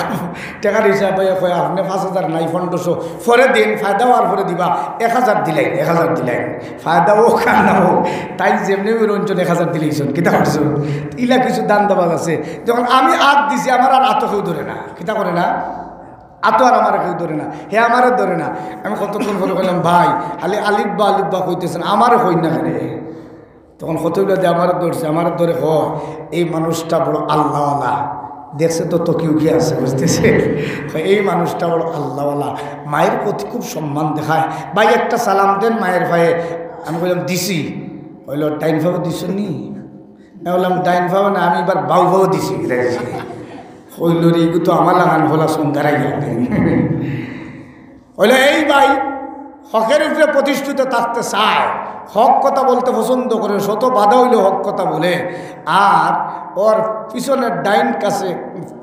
টেকার হিসাব পাইয়া কয়, "আপনে পাঁচ হাজার নাই, পনেরোশো পরে দিন, ফায়দা অওয়ার পরে দিবা, এক হাজার দিলাইন, এক হাজার দিলাইন।" ফায়দা অউক আর না অউক, তাইন যেমনে অইব রঞ্জন এক হাজার দিলাইছইন, কিতা করছইন? ইলা কিছু ধান্দাবাজ আছে। যখন আমি আত দিছি, আমার আর আতো কেউ ধরে না, কিতা করে না? আতো আর আমারে কেউ ধরে না, হে আমারে ধরে না। আমি কতক্ষণ পরে কইলাম, "ভাই, আলি আলিফ বা, আলিফ বা কইতেছেন, আমারে কইন না কেনে?" তখন কতগুলা দে আমারে ধরছে, আমারে ধরে কয়, "এই মানুষটা বড় আল্লাহওয়ালা, দেখছে তো তকি উকি আছে, বুঝতেছে, কয়, এই মানুষটা বড় আল্লাহওয়ালা, মায়ের প্রতি খুব সম্মান দেখায়, ভাই একটা সালাম দেন মায়ের পায়ে।" আমি কইলাম, "দিছি।" কইল, "ডাইন পাও দিছো নি?" আমি বললাম, "ডাইন পাও না, আমি এবার বাউ পাও দিছি।" কইল, "রে, ইগু তো আমার লাখান হলা সন্ধ্যার আগে।" অইলে এই ভাই হকের উপরে প্রতিষ্ঠিত থাকতে চায়, হক কথা বলতে পছন্দ করে, শত বাধা অইলেও হক কথা বলে। আর ওর পিছনের ডাইন কাছে,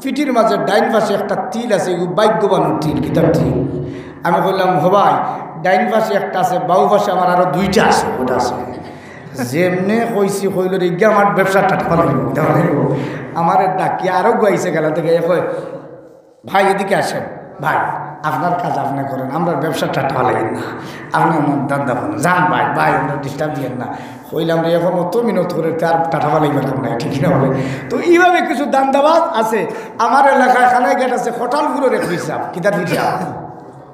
পিঠির মাঝে ডাইন পাশে একটা তিল আছে, এগু ভাগ্যবানর তিল, কিতার তিল। আমি কইলাম, "হো ভাই, ডাইন পাশে একটা আছে, বাউ পাশে আমার আরো দুইটা আছে, ওটা আছে।" যেমনে কইছি, কইল রে, "ইগিয়ে আমার ব্যবসা টাটকা লাগবো, কিতা লাগবো?" আমারে ডাকি আরো গুয়াইছে গেলা থেকে, এ কয়, "ভাই, এদিকে আসেন। ভাই, আপনার কাজ আপনি করেন, আমরা ব্যবসা টাটা লাগেন না, আপনি আমার ধান্দা করেন, যান ভাই, ভাই, আমরা disturb দিয়েন না।" কইলাম রে, এখন অত মিনত করে তার টাটা ফালাইবার কাম নাই, ঠিক না বলে? তো এইভাবে কিছু ধান্দাবাজ আছে। আমার এলাকায় খানাইঘাট আছে, কটালপুরের এক হিসাব, কিতার হিসাব?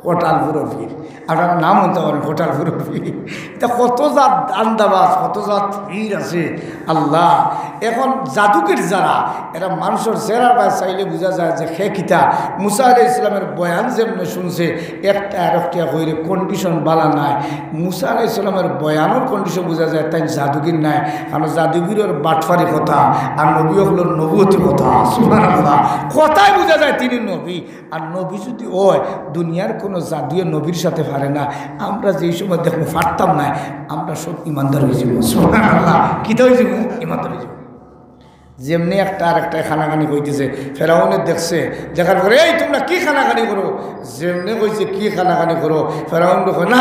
কটালপুরের পীর। আপনারা নাম শুনতে পারেন, কটালপুরের পীর। এটা কত জাত ধান্দাবাজ, কত জাত পীর আছে, আল্লাহ। এখন জাদুগির যারা, এরা মানুষের চেহারার বায় চাইলে বুঝা যায় যে হে কিতা। মুসা আলাইহিস সালামের বয়ান যেমনে শুনছে, একটা আর একটা কইরে condition বালা নাই। মুসা আলাইহিস সালামের বয়ানর condition বুঝা যায় তাইন জাদুগির নায়, কারণ জাদুগিরর বাটফারি কথা আর নবী অকলর নবুয়তি কথা। সুবহানাল্লাহ, কথায় বুঝা যায় তিনি নবী। আর নবী যদি অয়, দুনিয়ার কোনো জাদুয়ে নবীর সাথে পারে না। আমরা যেই সময় দেখমু পারতাম না, আমরা সব ইমানদার অইযিমু। সুবহানাল্লাহ, কিতা অইযিমু? ইমানদার অইযিমু। যেমনে একটা আর একটা কানাকানি কইতেছে, ফেরাউনে দেখছে, দেখার পরে, "এই তোমরা কি কানাকানি করো?" যেমনে কইছে, "কি কানাকানি করো?" ফেরাউন কয়, "না,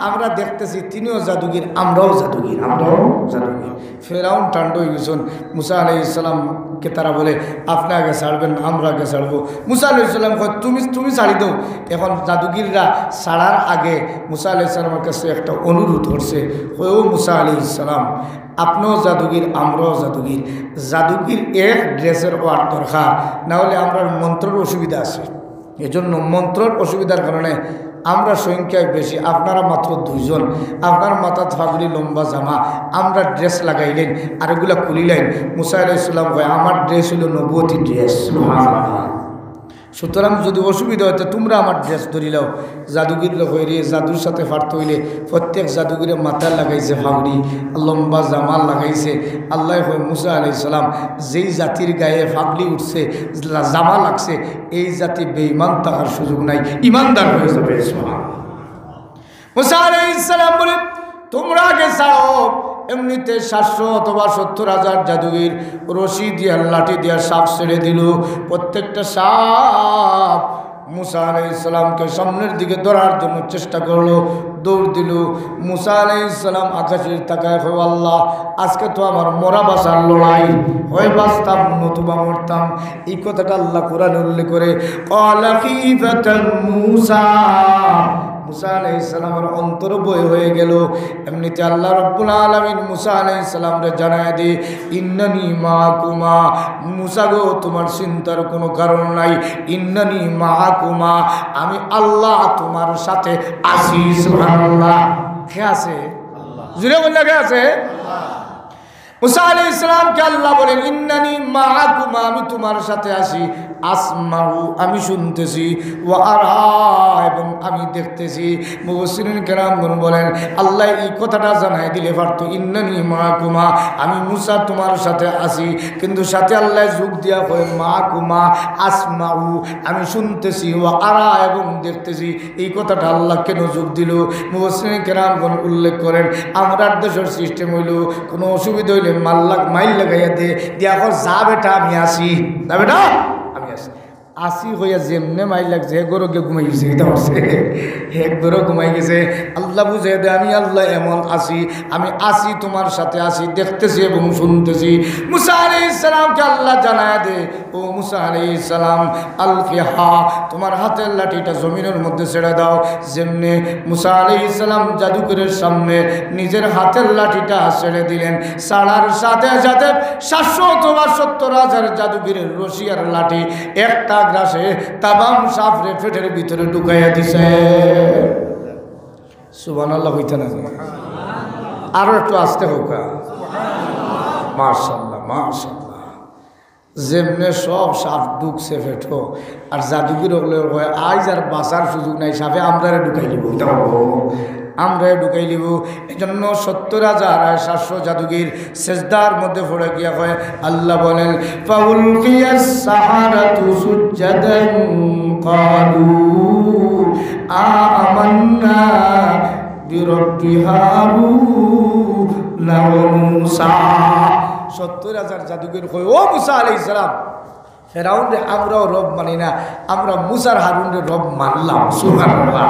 আমরা দেখতেছি তিনিও জাদুগির, আমরাও জাদুগির, আমরাও জাদুগির।" ফেরাউন ঠান্ডা অইগেছইন। মুসা আলাইহিস সালামকে তারা বলে, "আপনি আগে ছাড়বেন না, আমরা আগে ছাড়বো।" মুসা আলাইহিস সালাম কয়, "তুমি, তুমি ছাড়ি দাও।" এখন জাদুগিররা ছাড়ার আগে মুসা আলাইহিস সালামের কাছে একটা অনুরোধ করছে, কয়, "ও মুসা আলাইহিস সালাম, আপনিও জাদুগির, আমরাও জাদুগির। জাদুগির এক ড্রেসের অওয়ার দরকার, না হলে আমরার মন্ত্রর অসুবিধা আছে।" এজন্য মন্ত্রর অসুবিধার কারণে আমরা সংখ্যায় বেশি, আপনারা মাত্র দুইজন। আপনার মাথাত ফাগুলি, লম্বা জামা, আমরা ড্রেস লাগাইলেন, আর এগুলা খুলিলেন। মুসা আলাইহিস সালাম কয়, "আমার ড্রেস হইল নবুয়তি ড্রেস।" সুবহানাল্লাহ। সুতরাং যুদি অসুবিধা অয়, তে তুমরা আমার ড্রেস ধরিলাও। জাদুগিররে কইরে, জাদুর সাথে পারতে অইলে প্রত্যেক জাদুগিরে মাথাত লাগাইছে পাগড়ি, লম্বা জামা লাগাইছে। আল্লায় কয়, মুসা আলাইহিস সালাম, যেই জাতির গায়ে পাগড়ি উঠছে, জা-, জামা লাগছে, এই জাতি বেঈমান থাকার সুযোগ নাই, ইমানদার অইযাবে। সুবহানাল্লাহ। মুসা আলাইহিস সালাম বলে, তুমরা আগে ছাড়ো। এমনিতে সাতশো অথবা সত্তর হাজার জাদুগির রশি দিয়া, লাঠি দিয়া সাপ ছেড়ে দিল। প্রত্যেকটা সাপ মুসা আলাইহিস সালামকে সামনের দিকে ধরার জন্য চেষ্টা করলো, দৌড় দিল। মুসা আলাইহিস সালাম আকাশে তাকায়, কয়, আল্লাহ, আজকে তো আমার মরা বাঁচার লড়াই, হয় বাঁচতাম নতুবা মরতাম। এই কথাটা আল্লাহ কোরআনে উল্লেখ করে, ক্বালা খিফাতান মুসা। মুসা আলাইহিস সালামের অন্তর ভয় হয়ে গেল। এমনিতে আল্লাহ রাব্বুল আলামিন মুসা আলাইহিস সালামরে জানায় দে, ইন্নানি মাআকুমা, মুসা গো, তোমার চিন্তার কোনো কারণ নাই। ইন্নানি মাআকুমা, আমি আল্লাহ তোমার সাথে আছি। সুবহানাল্লাহ। কে আছে? জুরে বললে, কে আছে? মুসা আলাইহিস সালামকে আল্লাহ বলেন, ইন্নানি মাআকুমা, আমি তোমার সাথে আছি। আসমাউ, আমি শুনতেছি, ওয়া আরা, এবং আমি দেখতেছি। মুফাসসিরিন কেরামগণ বলেন, আল্লাহ এই কথাটা জানাই দিলে পারতো, ইন্নানি মাআকুমা, আমি মুসা তোমার সাথে আছি, কিন্তু সাথে আল্লাহ যোগ দিয়া কয় মাআকুমা, আসমাউ, আমি শুনতেছি, ওয়া আরা, এবং দেখতেছি। এই কথাটা আল্লাহ কেন যোগ দিল? মুফাসসিরিন কেরামগণ উল্লেখ করেন, আমরার দেশর সিস্টেম অইল, কোনো অসুবিধা অইলে মাল্লাক মাইল লাগাইয়া দে, দিয়া কর, যা বেটা, আমি আছি, যা বেটা, আমি আছি। আছি কইয়া যেমনে মাইল লাগছে, হে ঘরো গিয়া ঘুমাই গেছে, এটা হচ্ছে, হে ঘরো ঘুমাই গেছে। আল্লাহ বুঝে দে, আমি আল্লাহ এমন আছি, আমি আছি, তোমার সাথে আছি, দেখতেছি এবং শুনতেছি। মুসা আলাইহিস সালামকে আল্লাহ জানায় দে, ও মুসা আলাইহিস সালাম, আলকিহা, তোমার হাতের লাঠিটা জমিনের মধ্যে ছেড়ে দাও। যেমনে মুসা আলাইহিস সালাম জাদুকরের সামনে নিজের হাতের লাঠিটা ছেড়ে দিলেন, ছাড়ার সাথে সাথে সাতশো অথবা সত্তর হাজার জাদুকরের রশি আর লাঠি একটা গ্রাসে তামাম সাপরে পেটের ভিতরে ঢুকাইয়া দিছে। সুবহানাল্লাহ কইতা না? আরো একটু আস্তে কউক্কা। মাশাআল্লাহ, মাশাআল্লাহ। যেমনে সব সাপ ঢুকছে পেটো, আর জাদুগির অকলে কয়, আইজ আর বাঁচার সুযোগ নাই, সাপে আমরারে ঢুকাই লিবো, আমরারে ঢুকাই লিবো। এজন্য সত্তর হাজার আর সাতশো জাদুগির সেজদার মধ্যে পড়ে গিয়া কয়, আল্লাহ বলেন, ফাউলকিয়াস সাহারাতু সুজ্জাদান ক্বালু আমান্না বিরব্বি হারুনা ওয়া মুসা। সত্তর হাজার জাদুগির কয়, ও মুসা আলাইহিস সালাম, ফেরাউনরে আমরাও রব মানি না, আমরা মুসার হারুনরে রব মানলাম। সুবহানাল্লাহ।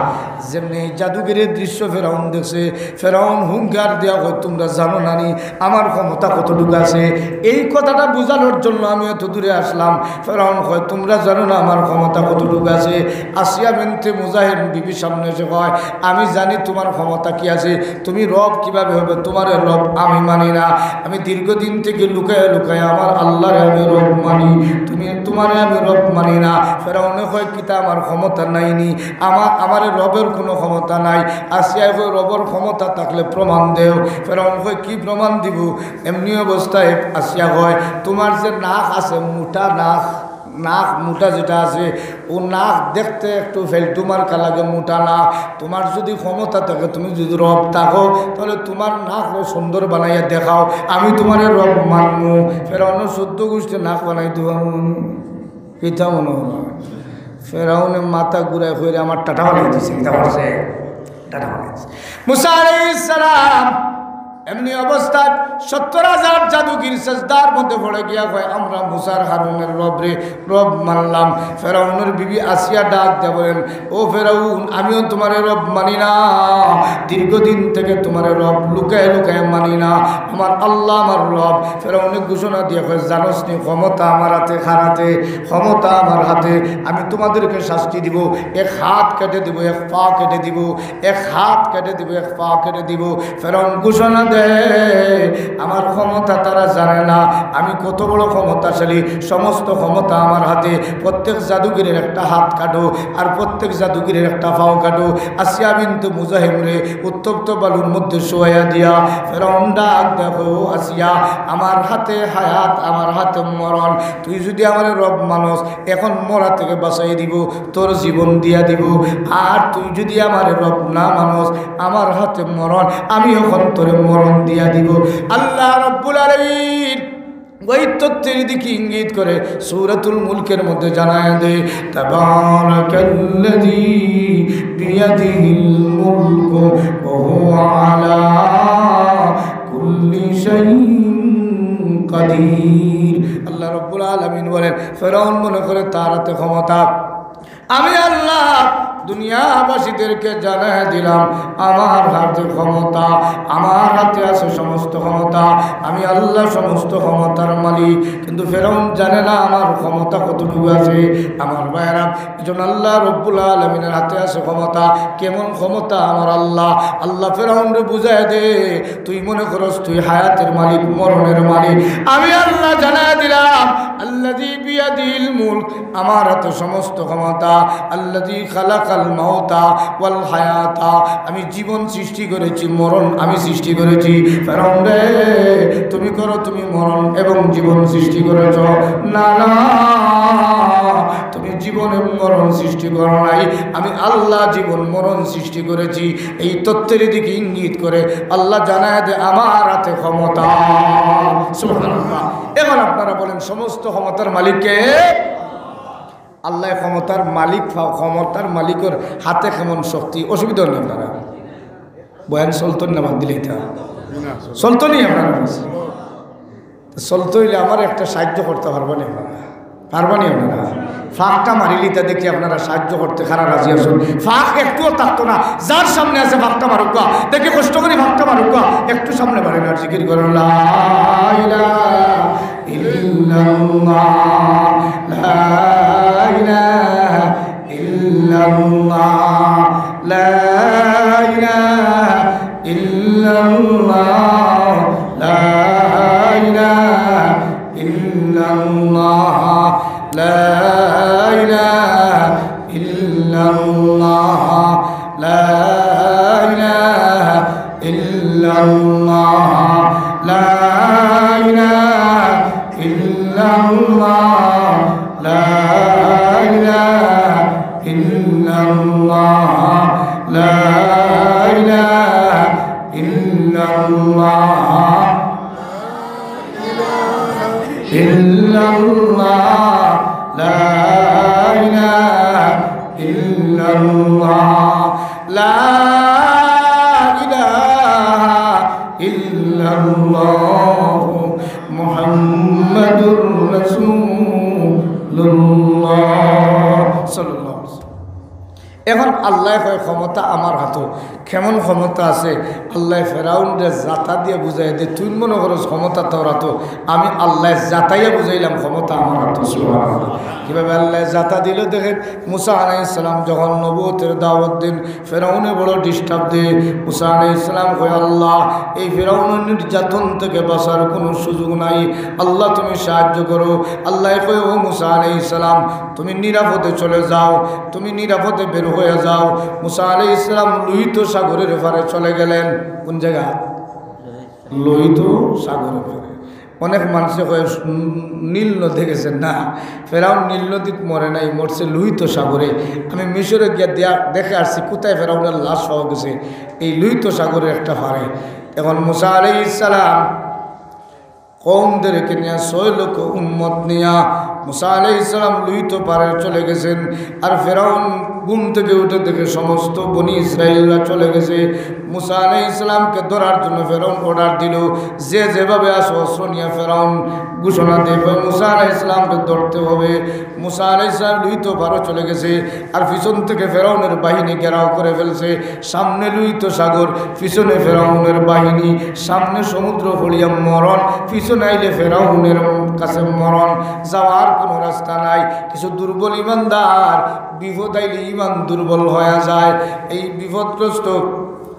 যেমনে জাদুগিরের দৃশ্য ফেরাউন দেখছে, ফেরাউন হুঙ্কার দিয়া কয়, তুমরা জানো না নি আমার ক্ষমতা কতটুকু আছে? এই কথাটা বুঝানোর জন্য আমি এত দূরে আসলাম। ফেরাউন কয়, তুমরা জানো না আমার ক্ষমতা কতটুকু আছে? আসিয়া বিনতে মুজাহিম বিবির সামনে এসে কয়, আমি জানি তোমার ক্ষমতা কি আছে, তুমি রব কিভাবে হবে? তোমারে রব আমি মানি না। আমি দীর্ঘদিন থেকে লুকায় লুকায় আমার আল্লাহরে আমি রব মানি, তুমি, তোমারে আমি রব মানি না। ফেরাউনে কয়, কিতা আমার ক্ষমতা নাই নি? আমার, আমারে রবের কোনো ক্ষমতা নাই। আসিয়ায় কয়, রবর ক্ষমতা থাকলে প্রমাণ দেও। ফেরাউন কয়, কি প্রমাণ দিব? এমনি অবস্থায় আসিয়া কয়, তোমার যে নাক আছে, মোটা নাক, নাক মোটা যেটা আছে, ও নাক দেখতে একটু ফেলটু মার্কা লাগে, মোটা নাক। তোমার যদি ক্ষমতা থাকে, তুমি যদি রব থাকো, তাহলে তোমার নাকও সুন্দর বানাইয়া দেখাও, আমি তোমারে রব মানমু। ফেরাউনর চোদ্দ গোষ্ঠী নাক বানাই দিবা মনে, কিতা মনে হয়? ফেরাউনে মাথা ঘুরায় কইরে আমার টাটা বানাই দিছে, কিতা করছে? টাটা বানাই দিছে। মুসা আলাইহিস সালাম এমনি অবস্থায় সত্তর হাজার জাদুগির সেজদার মধ্যে পড়ে গিয়া কয়, আমরা মুসার হারুনের রবরে রব মানলাম। ফেরাউনের বিবি আসিয়া ডাক দিয়া বলেন, ও ফেরাউন, আমিও তোমারে রব মানি না। দীর্ঘদিন থেকে তোমারে রব লুকায় লুকায় মানি না। আমার আল্লাহ আমার রব। ফেরাউনে ঘোষণা দিয়া কয়, জানোস নি ক্ষমতা আমার হাতে, কার হাতে? ক্ষমতা আমার হাতে। আমি তোমাদেরকে শাস্তি দিব, এক হাত কেটে দিব, এক পা কেটে দিব, এক হাত কেটে দিব, এক পা কেটে দিব। ফেরাউন ঘোষণা দেয়, আমার ক্ষমতা তারা জানে না, আমি কত বড় ক্ষমতাশালী, সমস্ত ক্ষমতা আমার হাতে। প্রত্যেক জাদুগিরের একটা হাত কাটো, আর প্রত্যেক জাদুগিরের একটা পাও কাটো। আসিয়া বিনতে মুজাহিমরে উত্তপ্ত বালুর মধ্যে শুয়াইয়া দিয়া ফেরাউন ডাক দেখো, আসিয়া, আমার হাতে হায়াত, আমার হাতে মরণ। তুই যুদি আমারে রব মানস, এখন মরা থাকি বাঁচাই দিবো, তোর জীবন দিয়া দিবো। আর তুই যুদি আমারে রব না মানস, আমার হাতে মরণ, আমি এখন তোরে মরণ দিয়া দিবো।" আল্লাহ রাব্বুল আলামিন ওই তথ্যের দিকে ইঙ্গিত করে সূরাতুল মুলকের মধ্যে জানায় দেয়, "তাবারাকাল্লাযী বিয়াদিহিল মুলকু ওয়া হুয়া আলা কুল্লি শাইইন কাদির।" আল্লাহ রাব্বুল আলামিন বলেন, ফেরাউন মনে করে তার হাতে ক্ষমতা। আমি আল্লাহ দুনিয়াবাসীদেরকে জানায় দিলাম, আমার হাতে ক্ষমতা, আমার হাতে আছে সমস্ত ক্ষমতা, আমি আল্লাহ সমস্ত ক্ষমতার মালিক। কিন্তু ফেরাউন জানে না আমার ক্ষমতা কতটুকু আছে। আমার ভাইরা, এই জন্য আল্লাহ রব্বুল আলামিনের হাতে আছে ক্ষমতা। কেমন ক্ষমতা আমার আল্লাহ? আল্লাহ ফেরাউনরে বুঝায় দে, তুই মনে করস তুই হায়াতের মালিক, মরণের মালিক। আমি আল্লাহ জানায় দিলাম, আল্লাযী বিয়াদিহিল মুলক, আমার হাতে সমস্ত ক্ষমতা। আল্লাযী খালাকাল মাউতা ওয়াল হায়াতা, আমি জীবন সৃষ্টি করেছি, মরণ আমি সৃষ্টি করেছি। ফেরাউন রে, তুমি করো, তুমি মরণ এবং জীবন সৃষ্টি করেছ। না, না, তুমি জীবন এবং মরণ সৃষ্টি করো নাই, আমি আল্লাহ জীবন মরণ সৃষ্টি করেছি। এই তথ্যের দিকে ইঙ্গিত করে আল্লাহ জানায় দে আমার হাতে ক্ষমতা। সুবহানাল্লাহ। এখন আপনারা বলেন, সমস্ত ক্ষমতার মালিক কে? আল্লাহ ক্ষমতার মালিক, ফা-, ক্ষমতার মালিকর হাতে কেমন শক্তি? অসুবিধা হইল আপনারা? বয়ান চলতো না, বাদ দিলে এটা চলতো নি আপনারা? চলতো হইলে আমার একটা সাহায্য করতে পারবা নি আপনারা? পারবা নি আপনারা? ফাঁকটা মারিলি তা দেখি আপনারা সাহায্য করতে কারা রাজি আছেন। ফাঁক একটুও থাকতো না, যার সামনে আছে ফাঁকটা মারুক্কা। দেখি কষ্ট করি ফাঁকটা মারুক্কা, একটু সামনে বাড়েন আর জিকির করুন, লা ইলাহা ইল্লাল্লাহ, লা ইলাহা ইল্লাল্লাহ, লা ইলাহা ইল্লাল্লাহ, লা ইলাহা ইল্লাল্লাহ, লা ইলাহা ইল্লাল্লাহ, লা ইলাহা ইল্লাল্লাহ, লা ইলাহা ইল্লাল্লাহ, লা ইলাহা ইল্লাল্লাহ, লা ইলাহা ইল্লাল্লাহ, ইল্লাল্লাহ, লা ইলাহা ইল্লাল্লাহ, লা ইলাহা ইল্লাল্লাহ, মুহাম্মাদুর রাসূলুল্লাহ সাল্লাল্লাহু আলাইহি ওয়াসাল্লাম। এখন আল্লাহ কয়, ক্ষমতা আমার হাতো। কেমন ক্ষমতা আছে? আল্লাহ ফেরাউনরে জাতা দিয়া বুঝাই দে, তুই মনে করস ক্ষমতা তোর হাতো, আমি আল্লাহ জাতাইয়া বুঝাইলাম ক্ষমতা আমার হাতো। সুবহানাল্লাহ। কিভাবে আল্লাহ জাতা দিল দেখেন, মুসা আলাইহিস সালাম যখন নবুয়তের দাওয়াত দেন, ফেরাউনে বড় disturb দে। মুসা আলাইহিস সালাম কয়, "আল্লাহ, এই ফেরাউনের নির্যাতন থেকে বাঁচার কোনো সুযোগ নাই, আল্লাহ তুমি সাহায্য করো।" আল্লাহ কয়, "ও মুসা আলাইহিস সালাম, তুমি নিরাপদে চলে যাও, তুমি নিরাপদে বের হয়ে যাও।" মুসা আলাইহিস সালাম লোহিত সাগরের পারে চলে গেলেন। কোন জায়গা? লোহিত সাগরের পারে। অনেক মানুষে কয়, "উম, নীল নদে গেছে।" না, ফেরাউন নীল নদীত মরে নাই, মরছে লোহিত সাগরে। আমি মিশরে গিয়া দিয়া দেখে আসছি কোথায় ফেরাউনের লাশ পাওয়া গেছে, এই লোহিত সাগরের একটা পারে। এখন মুসা আলাইহিস সালাম কওমদেরকে নিয়া, ছয় লক্ষ উম্মত নিয়া মুসা আলাইহিস সালাম লোহিত পারে চলে গেছেন। আর ফেরাউন ঘুম থেকে উঠে দেখে সমস্ত বনি ইসরাইলরা চলে গেছে। মুসা আলাইহিস সালামকে ধরার জন্য ফেরাউন order দিল, "যে যেভাবে আসো অস্ত্র নিয়ে।" ফেরাউন ঘোষণা দেয়, কয়, "মুসা আলাইহিস সালামকে ধরতে হবে।" মুসা আলাইহিস সালাম লোহিত পারে চলে গেছে, আর পিছন থেকে ফেরাউনের বাহিনী ঘেরাও করে ফেলছে। সামনে লোহিত সাগর, পিছনে ফেরাউনের বাহিনী, সামনে সমুদ্র পড়িয়া মরণ, পিছনে আইলে ফেরাউনের কাছে মরণ। যাওয়ার কোনো রাস্তা নাই। কিছু দুর্বল ইমানদার, বিপদ আইলে ইমান দুর্বল হয়ে যায়। এই বিপদগ্রস্ত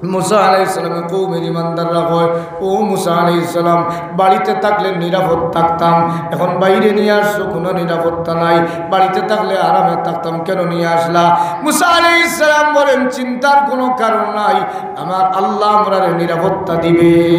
মুসা আলাইহিস সালামের কওমের ইমানদাররা কয়, "ও মুসা আলাইহিস সালাম, বাড়িতে থাকলে নিরাপদ থাকতাম, এখন বাইরে নিয়ে আসছো, কোনো নিরাপত্তা নাই, বাড়িতে থাকলে আরামে থাকতাম, কেন নিয়ে আসলা?" মুসা আলাইহিস সালাম বলেন, "চিন্তার কোনো কারণ নাই, আমার আল্লাহ আমরারে নিরাপত্তা দিবে।"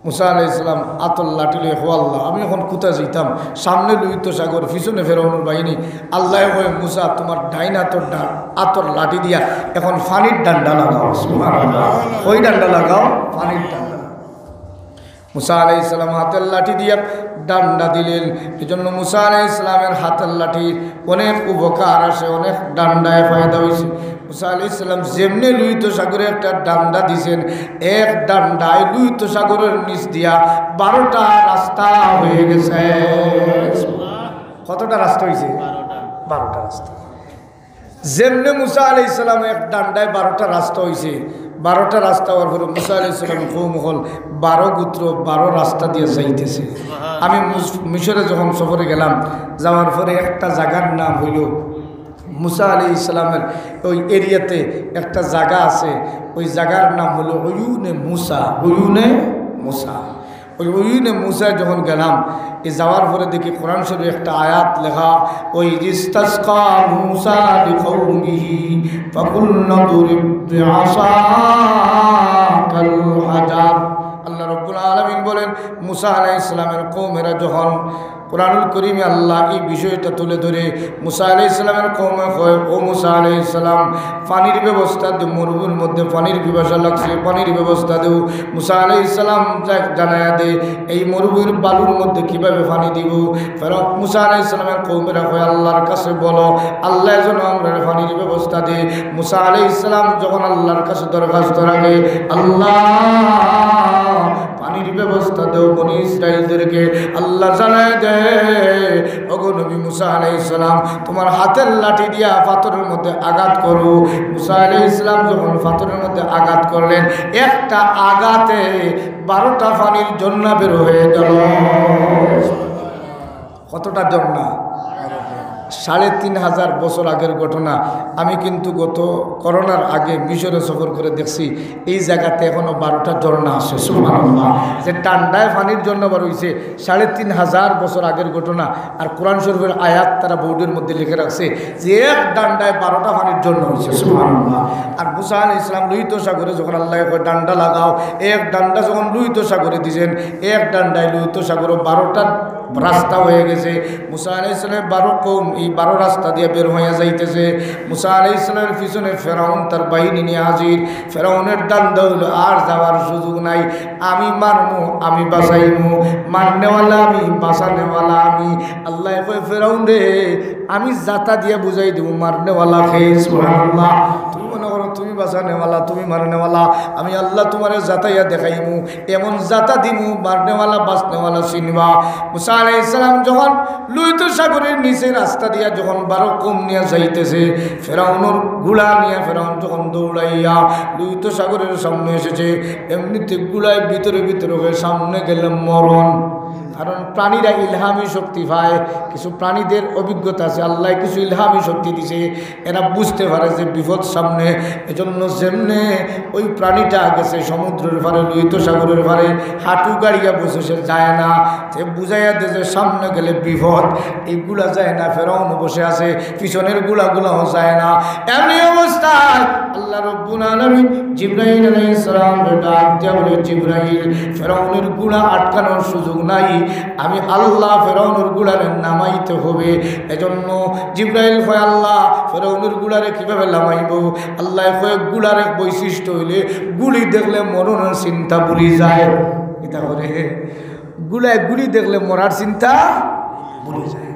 মুসা আলাইহিস সালাম আতর লাঠি লইয়া, "ও আল্লাহ, আমি এখন কুতা যাইতাম? সামনে লোহিত সাগর, পিছনে ফেরাউনর বাহিনী।" আল্লায় কয়, "মুসা, তুমার ডাইন আতর ডা-, আতর লাঠি দিয়া এখন পানির ডান্ডা লাগাও।" সুবহানাল্লাহ। কই ডান্ডা লাগাও? পানির ডান্ডা। মুসা আলাইহিস সালাম আতর লাঠি দিয়া ডান্ডা দিলেন। এজন্য মুসা আলাইহিস সালামের আতর লাঠির অনেক উপকার আছে, অনেক ডান্ডায় ফায়দা অইছে। মুসা আলাইহিস সালাম যেমনে লোহিত সাগরে একটা ডান্ডা দিছেন, এক ডান্ডায় লোহিত সাগরের নিচ দিয়া বারোটা রাস্তা হয়ে গেছে। কতটা রাস্তা হইছে? বারোটা রাস্তা। যেমনে মুসা আলাইহিস সালাম এক ডান্ডায় বারোটা রাস্তা হইছে, বারোটা রাস্তা হওয়ার পরে মুসা আলাইহিস সালাম কওম অকল বারো গোত্র বারো রাস্তা দিয়া যাইতেছে। আমি মুস-, মিশরে যখন সফরে গেলাম, যাওয়ার পরে একটা জাগার নাম হইল মুসা আলাইহিস সালামের ওই এরিয়াতে একটা জাগা আছে, ওই জাগার নাম হলো উয়ুনে মুসা, উয়ুনে মুসা। ওই উয়ুনে মুসা যখন গেলাম, এই যাওয়ার পরে দেখি কোরআন শরীফে একটা আয়াত লেখা, "ওয়াইজ ইস্তাসকা মুসা লিকাওমিহি ফাকুলনা দুরিব বিআসাকাল হাজার।" আল্লাহ রাব্বুল আলামিন বলেন, মুসা আলাইহিস সালামের কওমেরা যখন কোরআনুল করিমে আল্লাহ এই বিষয়টা তুলে ধরে, মুসা আলাইহিস সালামের কওমে কয়, "ও মুসা আলাইহিস সালাম, পানির ব্যবস্থা দেও, মরুভূমির মধ্যে পানির পিপাসা লাগছে, পানির ব্যবস্থা দেও।" মুসা আলাইহিস সালাম যা-, জানায়া দে, এই মরুভূমির বালুর মধ্যে কিভাবে পানি দিব? ফেরাউন, মুসা আলাইহিস সালামের কওমেরা কয়, "আল্লাহর কাছে বলো, আল্লাহ যেন আমরারে পানির ব্যবস্থা দে।" মুসা আলাইহিস সালাম যখন আল্লাহর কাছে দরখাস্ত রাখে, "আল্লাহ, পানির ব্যবস্থা দেও বনি ইসরাইলদেরকে।" আল্লাহ জানায় দে, "ওগো নবী মুসা আলাইহিস সালাম, তোমার আতর লাঠি দিয়া পাথরের মধ্যে আঘাত করো।" মুসা আলাইহিস সালাম যখন পাথরের মধ্যে আঘাত করলেন, একটা আঘাতে বারোটা পানির ঝর্ণা বের হয়ে গেল। কতটা ঝর্ণা? সাড়ে তিন হাজার বছর আগের ঘটনা। আমি কিন্তু গত করোনার আগে মিশরে সফর করে দেখছি, এই জাগাতে এখনো বারোটা ঝর্ণা আছে। সুবহানাল্লাহ। যে ডান্ডায় পানির ঝর্ণা বার হইছে, সাড়ে তিন হাজার বছর আগের ঘটনা। আর কোরআন শরীফের আয়াত তারা বোর্ডের মধ্যে লিখে রাখছে যে এক ডান্ডায় বারোটা পানির ঝর্ণা হইছে। সুবহানাল্লাহ। আর মুসা আলাইহিস সালাম লোহিত সাগরে যখন আল্লাহ কয়, "ডান্ডা লাগাও", এক ডান্ডা যখন লোহিত সাগরে দিছেন, এক ডান্ডায় লোহিত সাগরে বারোটা রাস্তা হয়ে গেছে। মুসা আলাইহিস সালামের বারো কওম এই বারো রাস্তা দিয়া বের হইয়া যাইতেছে। মুসা আলাইহিস সালামের পিছনে ফেরাউন তার বাহিনী নিয়ে হাজির। ফেরাউনের ধান্দা হইল, "আর যাওয়ার সুযোগ নাই, আমি মারমু, আমি বাঁচাইমু, মারনেওয়ালা আমি, বাঁচানেওয়ালা আমি।" আল্লাহ কয়, "ফেরাউন রে, আমি যাতা দিয়া বুঝাই দিমু মারনেওয়ালা কে।" সুবহানাল্লাহ। তুমি মনে করো তুমি বাঁচানেওয়ালা, তুমি মারনেওয়ালা, আমি আল্লাহ তোমারে যাতাইয়া দেখাইমু। এমন যাতা দিমু, মারনেওয়ালা, বাঁচনেওয়ালা চিনবা। মুসা আলাইহিস সালাম যখন লোহিত সাগরের নিচে রাস্তা দিয়া যখন বারো কওম নিয়া যাইতেছে, ফেরাউনর ঘোড়া নিয়া ফেরাউন যখন দৌড়াইয়া লোহিত সাগরের সামনে এসেছে, এমনিতে ঘোড়ায় ভিতরে ভিতরে হয়ে সামনে গেলে মরণ। কারণ প্রাণীরা ইলহামী শক্তি পায়, কিছু প্রাণীদের অভিজ্ঞতা আছে, আল্লাহ কিছু ইলহামী শক্তি দিছে, এরা বুঝতে পারে যে বিপদ সামনে। এজন্য যেমনে ওই প্রাণীটা গেছে সমুদ্রের পারে, লোহিত সাগরের পারে, হাঁটু গাড়িয়া বসে, সে যায় না। সে বুঝাইয়া দে যে সামনে গেলে বিপদ, এই ঘোড়া যায় না, ফেরাউন বসে আছে, পিছনের ঘোড়াগুলাও যায় না। এমনি অবস্থায় আল্লাহ রব্বুল আলামিন জিব্রাইল আলাইহিস সালামরে ডাক দিয়া বলে, "জিব্রাইল, ফেরাউনের ঘোড়া আটকানোর সুযোগ নাই, আমি আল্লাহ ফেরাউনের ঘোড়ারে নামাইতে হবে।" এজন্য জিব্রাইল কয়, "আল্লাহ, ফেরাউনের ঘোড়ারে কিভাবে নামাইবো?" আল্লাহ কয়, "ঘোড়ার এক বৈশিষ্ট্য হইলে গুলি দেখলে মরণের চিন্তা ভুলি যায়।" এটা করে ঘোড়ায় গুলি দেখলে মরার চিন্তা ভুলি যায়।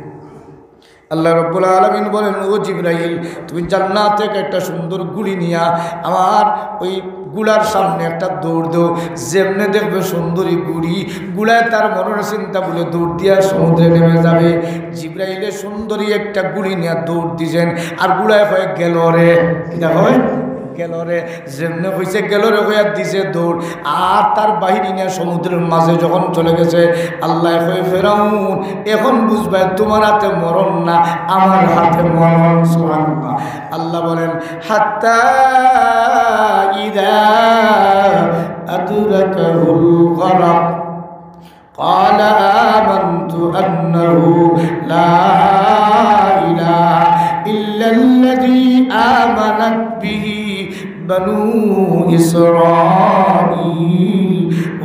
আল্লাহ রব্বুল আলামিন বলেন, "ও জিব্রাইল, তুমি জান্নাত থেকে একটা সুন্দর গুলি নিয়া আমার ওই ঘোড়ার সামনে একটা দৌড় দেও, যেমনে দেখবে সুন্দরী গুলি, ঘোড়ায় তার মরণের চিন্তা ভুলে দৌড় দিয়া সমুদ্রে নেমে যাবে।" জিব্রাইলে সুন্দরী একটা গুলি নিয়া দৌড় দিছেন, আর ঘোড়ায় কয়, "গেল রে।" কিতা কয়? "গেল রে।" যেমনে কইছে, "গেল রে" কইয়া দিছে দৌড়, আর তার বাহিনী নিয়া সমুদ্রের মাঝে যখন চলে গেছে, আল্লাহ কয়, "ফেরাউন, এখন বুঝবায় তোমার হাতে মরণ না, আমার হাতে মরণ।" সুবহানাল্লাহ। আল্লাহ বলেন, "হাত্তা ইযা আদরাকাহুল গারাক, ক্বালা আমানতু আন্নাহু লা ইলাহা ইল্লাল্লাযী আমানাত বিহি বানু ইসরাঈল।"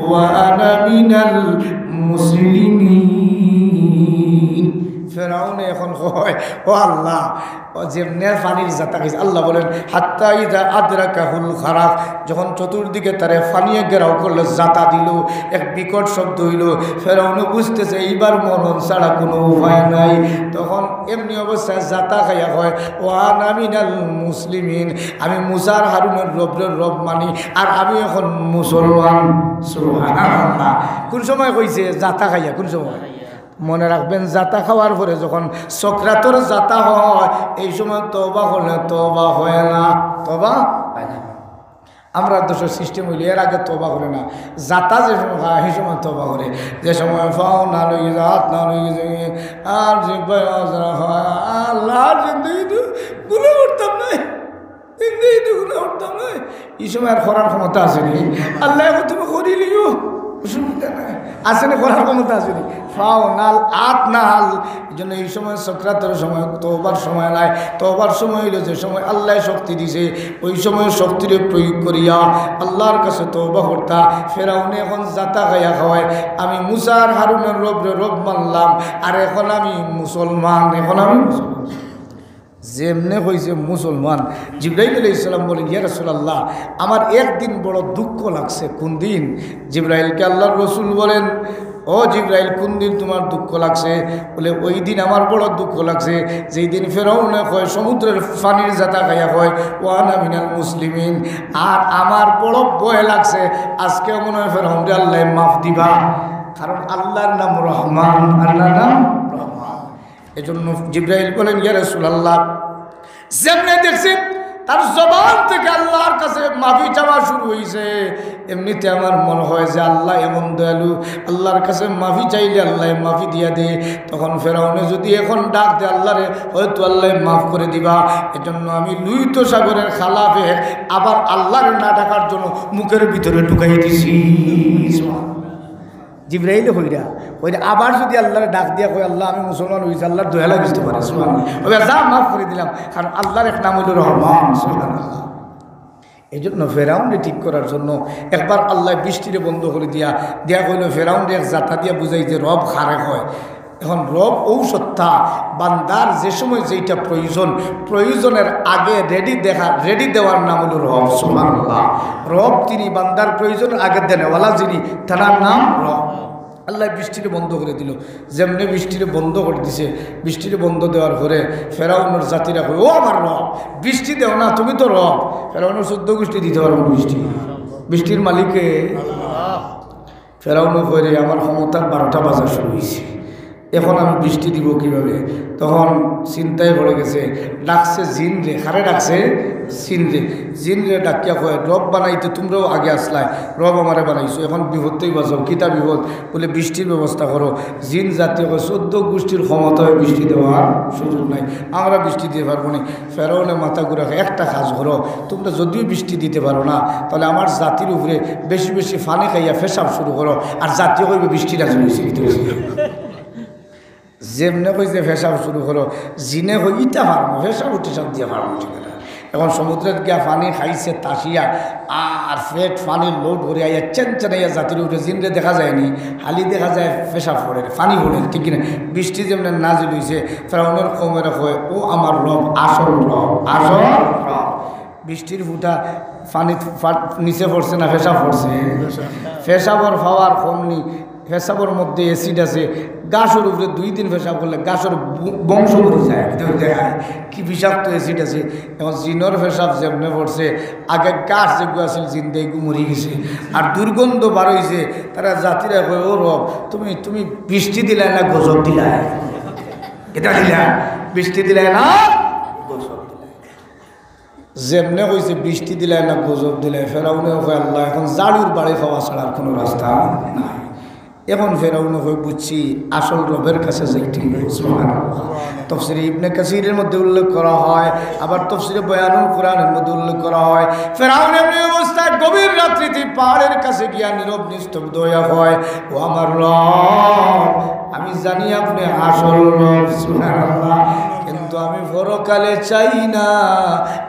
ও وأنا من المسلمين। ফেরাউনে এখন কয়, "ও আল্লাহ, ও যেমনে পানির জাতা খাইছে।" আল্লাহ বলেন, "হাত্তা ইযা আদরাকাহুল গারাক", যখন চতুর্দিকে তারে পানিয়ে ঘেরাও করলো, জাতা দিল, এক বিকট শব্দ হইল, ফেরাউনে বুঝতেছে এইবার মরণ ছাড়া কোনো উপায় নাই। তখন এমনি অবস্থায় জাতা খাইয়া কয়, "ওয়া আনা মিনাল মুসলিমিন, আমি মুসার হারুনের রবরে রব মানি, আর আমি এখন মুসলমান।" সুবহানাল্লাহ। কোন সময় কইছে জাতা খাইয়া? কোন সময়? মনে রাখবেন, জাতা খাওয়ার পরে যখন সকরাতর জাতা হয়, এই সময় তওবা করলে তওবা হয় না, তওবা হয় না। আমরা দেশের সিস্টেম হইলে এর আগে তওবা করে না, জাতা যে সময় খায়, সেই সময় তওবা করে। যে সময় পাও নাল অই গেছে, হাত নাল অই গেছে, আর জিব্বায় আজরা হয়, আল্লাহ, আর জিন্দেগিত গুনাহ করতাম নায়, জিন্দেগিত গুনাহ করতাম নায়, এই সময় আর করার ক্ষমতা আছে নি? আল্লাহ, এখন তুমি করিলিও, অসুবিধা নাই, আছে নি? করার ক্ষমতা আছে নি? পাও নাল, হাত নাল। এই জন্য এই সময়, সকরাতর সময়, তওবার সময় নাই। তওবার সময় হইল যে সময় আল্লাহ শক্তি দিছে, ওই সময় শক্তিরে প্রয়োগ করিয়া আল্লাহর কাছে তওবা করতা। ফেরাউনে এখন জাতা খাইয়া কয়, "আমি মুসার হারুনের রবরে রব মানলাম, আর এখন আমি মুসলমান, এখন আমি মুসলমান।" যেমনে কইছে মুসলমান, জিব্রাইল আলাইহিস সালাম বলেন, "ইয়া রাসূলুল্লাহ, আমার একদিন বড় দুঃখ লাগছে।" "কোন দিন?" জিব্রাইলকে আল্লাহর রসুল বলেন, "ও জিব্রাইল, কোন দিন তোমার দুঃখ লাগছে?" বলে, "ওই দিন আমার বড় দুঃখ লাগছে, যেই দিন ফেরাউনে কয়, সমুদ্রের পানির জাতা খাইয়া কয়, 'ওয়া আনা মিনাল মুসলিমিন।' আর আমার বড় ভয় লাগছে, আজকে মনে হয় ফেরাউনরে আল্লাহ মাফ দিবা।" কারণ আল্লাহর নাম রহমান, আল্লাহর নাম রহমান। এজন্য জিব্রাইল বলেন, "ইয়া রাসূলুল্লাহ, যেমনে দেখছি তার জবান থেকে আল্লাহর কাছে মাফি চাওয়া শুরু হইছে, এমনিতে আমার মনে হয় যে আল্লাহ এমন দয়ালু, আল্লাহর কাছে মাফি চাইলে আল্লাহ মাফি দিয়া দে।" তখন ফেরাউনে যদি এখন ডাক দে আল্লাহরে, হয়তো আল্লাহ মাফ করে দিবা। এজন্য আমি লোহিত সাগরের খালাফে আবার আল্লাহরে না ডাকার জন্য মুখের ভিতরে ঢুকাই দিছি। জিব্রাইলে কইরা, কইরা আবার যদি আল্লাহরে ডাক দিয়া কয়, "আল্লাহ, আমি মুসলমান হইছি, আল্লাহর দয়া লাগিস তো পারে, সুবহানাল্লাহ।" ওই যা মাফ করে দিলাম, কারণ আল্লাহর এক নাম হইল রহমান, সুবহানাল্লাহ। এই জন্য ফেরাউনরে ঠিক করার জন্য একবার আল্লাহ বৃষ্টিরে বন্ধ করে দিয়া, দিয়া কইল, ফেরাউনরে এক জাতা দিয়া বুঝাই যে রব কারে কয়। এখন রব ঔ সত্তা, বান্দার যে সময় যেইটা প্রয়োজন, প্রয়োজনের আগে রেডি দেখা, রেডি দেওয়ার নাম হলো রব। সুবহানাল্লাহ। রব তিনি বান্দার প্রয়োজনের আগে দেনেওয়ালা যিনি, তার নাম রব। আল্লাহ বৃষ্টিরে বন্ধ করে দিল। যেমনে বৃষ্টিরে বন্ধ করে দিছে, বৃষ্টিরে বন্ধ দেওয়ার পরে ফেরাউনের জাতিরা কয়, "ও আমার রব, বৃষ্টি দেও না, তুমি তো রব।" ফেরাউনের চোদ্দ গোষ্ঠী দিতে পারবো বৃষ্টি? বৃষ্টির মালিকে ফেরাউনে কয়, "রে, আমার ক্ষমতার বারোটা বাজা শুরু হইছে, এখন আমি বৃষ্টি দিব কিভাবে?" তখন চিন্তায় পড়ে গেছে, ডাকছে জিনরে। কারে ডাকছে? জিনরে। জিনরে ডাকিয়া কয়, "রব বানাইতে তোমরাও আগে আসলায়, রব আমারে বানাইছো, এখন বিপদটাই বাঁচাও।" "কিতা বিপদ?" বলে, "বৃষ্টির ব্যবস্থা করো।" জিন জাতি কয়, "চোদ্দ গোষ্ঠীর ক্ষমতা হয় বৃষ্টি দেওয়ার সুযোগ নাই, আমরা বৃষ্টি দিতে পারবো না।" ফেরাউনে মাথা ঘুরা কয়, "একটা কাজ করো, তোমরা যদিও বৃষ্টি দিতে পারো না, তাহলে আমার জাতির উপরে বেশি বেশি পানি খাইয়া পেশাব শুরু করো, আর জাতিয়ে কইবে বৃষ্টি নাজিল হইছে, কিতা হইছে।" যেমনে কইছে পেশাব শুরু করো, জিনে কয়, "ইটা পারমু, পেশাব টেশাব দিয়া পারমু, ঠিক আছে।" এখন সমুদ্রত গিয়া পানি খাইছে তাসিয়া, আর পেট পানির লোড করে আইয়া চেন চেন আইয়া জাতির উপরে। জিনরে দেখা যায়নি, খালি দেখা যায় পেশাব পড়ে, পানি পড়ে, ঠিক কিনা? বৃষ্টি যেমনে নাজিল হইছে, ফেরাউনের কওমেরা কয়, "ও আমার রব, আসল রব, আসল রব।" বৃষ্টির ফুটা পানি ফা-, নিচে পড়ছে না পেশাব পড়ছে? পেশাবর পাওয়ার কম নি, পেশাবর মধ্যে অ্যাসিড আছে, গাছর উপরে দুই দিন পেশাব করলে গাছর ব-, বংশ মরি যায়। এটা দেখায় কি বিষাক্ত অ্যাসিড আছে। এখন জিনর পেশাব যেমনে পড়ছে, আগে গাছ যেগু আছিল জিন্দা, এগু মরি গেছে, আর দুর্গন্ধ বার হইছে। তারা জাতিরা কয়, "ও রব, তুমি, তুমি বৃষ্টি দিলায় না গজব দিলায়?" এটা দিলায়, বৃষ্টি দিলায় না গজব দিলায়। যেমনে কইছে বৃষ্টি দিলায় না গজব দিলায়, ফেরাউনে কয়, "আল্লাহ, এখন ঝাড়ুর বাড়ি খাওয়া ছাড়া আর কোনো রাস্তা নাই।" এখন ফেরাউনে কয়, "বুঝছি, আসল রবের কাছে যাইতে হইবে।" সুবহানাল্লাহ। তফসিরে ইবনে কাসিরের মধ্যে উল্লেখ করা হয়, আবার তফসিরে বয়ানুল কোরআনের মধ্যে উল্লেখ করা হয়, ফেরাউন এমনি অবস্থায় গভীর রাত্রিতে পাহাড়ের কাছে গিয়া নীরব নিস্তব্ধ হইয়া কয়, "ও আমার রব, আমি জানি আপনি আসল রব।" সুবহানাল্লাহ। কিন্তু আমি পরকালে চাই না,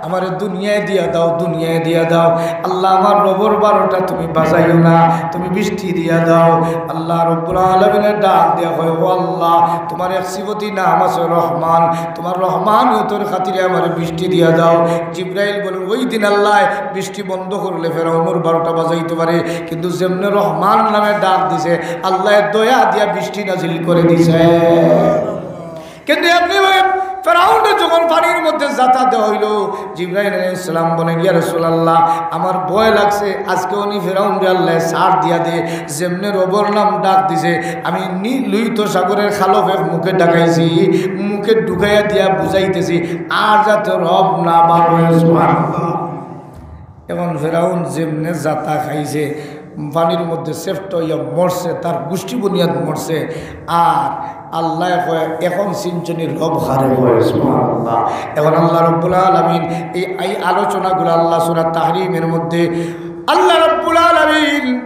আমারে দুনিয়ায় দিয়া দাও, দুনিয়ায় দিয়া দাও। আল্লাহ, আমার রবর বারোটা তুমি বাজাইও না, তুমি বৃষ্টি দিয়া দাও। আল্লাহ রব্বুল আলামিনে ডাক দিয়া কয়, "ও আল্লাহ, তোমার এক সিফতি নাম আছে রহমান, তোমার রহমানিয়তর খাতিরে আমারে বৃষ্টি দিয়া দাও।" জিব্রাইল বলেন, "ওই দিন আল্লাহ বৃষ্টি বন্ধ করলে ফেরাউনর বারোটা বাজাইতে পারে, কিন্তু যেমনে রহমান নামে ডাক দিছে, আল্লাহ দয়া দিয়া বৃষ্টি নাজিল করে দিছে।" কিন্তু এমনি ভাবে ফেরাউনরে যখন পানির মধ্যে জাতা দেওয়া হইল, জিব্রাইল আলাইহিস সালাম বলেন, "ইয়া রাসূলুল্লাহ, আমার ভয় লাগছে, আজকে উনি ফেরাউনরে আল্লাহ ছাড় দিয়া দে, যেমনে রবর নাম ডাক দিছে, আমি নি-, লোহিত সাগরের খালফে মুখে ডাকাইছি, মুখে ঢুকাইয়া দিয়া বুঝাইতেছি, আর যাতে রব না বার হয়।" সুবহানাল্লাহ। এখন ফেরাউন যেমনে জাতা খাইছে, পানির মধ্যে সেপ্ট হইয়া মরছে, তার গোষ্ঠী বুনিয়াদ মরছে। আর আল্লাহ কয়, "এখন চিনছনি রব কারে কয়।" সুবহানাল্লাহ। এখন আল্লাহ রব্বুল আলামিন এই, এই আলোচনাগুলো আল্লাহ সূরা তাহরিমের মধ্যে, আল্লাহ রব্বুল আলামিন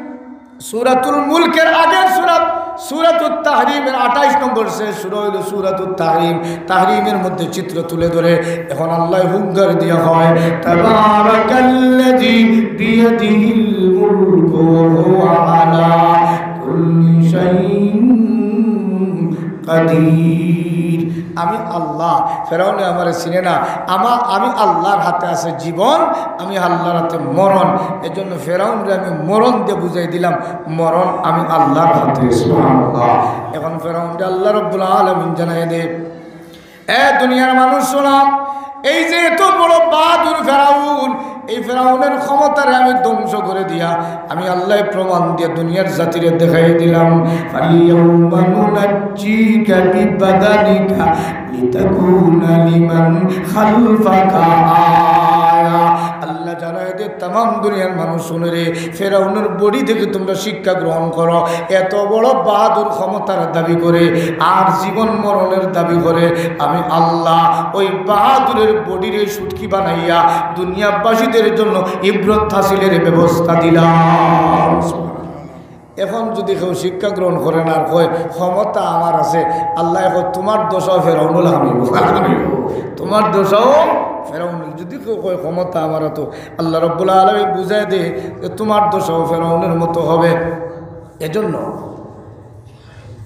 সূরাতুল মুলকের আগের সূরা, সূরাতুত তাহরিমের আঠাইশ নম্বর শেষ সূরা হইল সূরাতুত তাহরিম। তাহরিমের মধ্যে চিত্র তুলে ধরে এখন আল্লাহ হুঙ্কার দিয়া কয়, "তাবারাকাল্লাযী বিয়াদিহিল মুলকু ওয়া হুয়া আলা কুল্লি শাইইন কাদির।" আমি আল্লাহ, ফেরাউনে আমারে চিনে না, আমা-, আমি আল্লাহর হাতে আছে জীবন, আমি আল্লাহর হাতে মরণ। এজন্য ফেরাউনরে আমি মরণ দিয়ে বুঝাই দিলাম, মরণ আমি আল্লাহর হাতে। সুবহানাল্লাহ। এখন ফেরাউনরে আল্লাহ রব্বুল আলামিন জানাই দে, এ দুনিয়ার মানুষ, শোনা, এই যে এত বড় বাহাদুর ফেরাউন, এই ফেরাউনের ক্ষমতারে আমি ধ্বংস করে দিয়া আমি আল্লাহ প্রমাণ দিয়া দুনিয়ার জাতিরে দেখাই দিলাম। ফাল ইয়াউমা নুনাজ্জিকা বিবাদানিকা লিতাকুনা লিমান খালফাকা আয়া। আল্লাহ জানায় দে, তামাম দুনিয়ার মানুষ শুনে রে, ফেরাউনের বডি থেকে তোমরা শিক্ষা গ্রহণ করো। এত বড় বাহাদুর ক্ষমতার দাবি করে আর জীবন মরণের দাবি করে, আমি আল্লাহ ওই বাহাদুরের বডিরে শুটকি বানাইয়া দুনিয়াবাসীদের জন্য ইবরত হাসিলের ব্যবস্থা দিলাম। এখন যদি কেউ শিক্ষা গ্রহণ করে না আর কয়, "ক্ষমতা আমার আছে", আল্লাহ এখন তোমার দশাও ফেরাউন লাখান অইবো। তোমার দশাও ফেরাউন। যদি কেউ কয়, "ক্ষমতা আমার তো", আল্লাহ রব্বুল আলামিন বুঝায় দে যে তোমার দশাও ফেরাউনের মতো হবে। এজন্য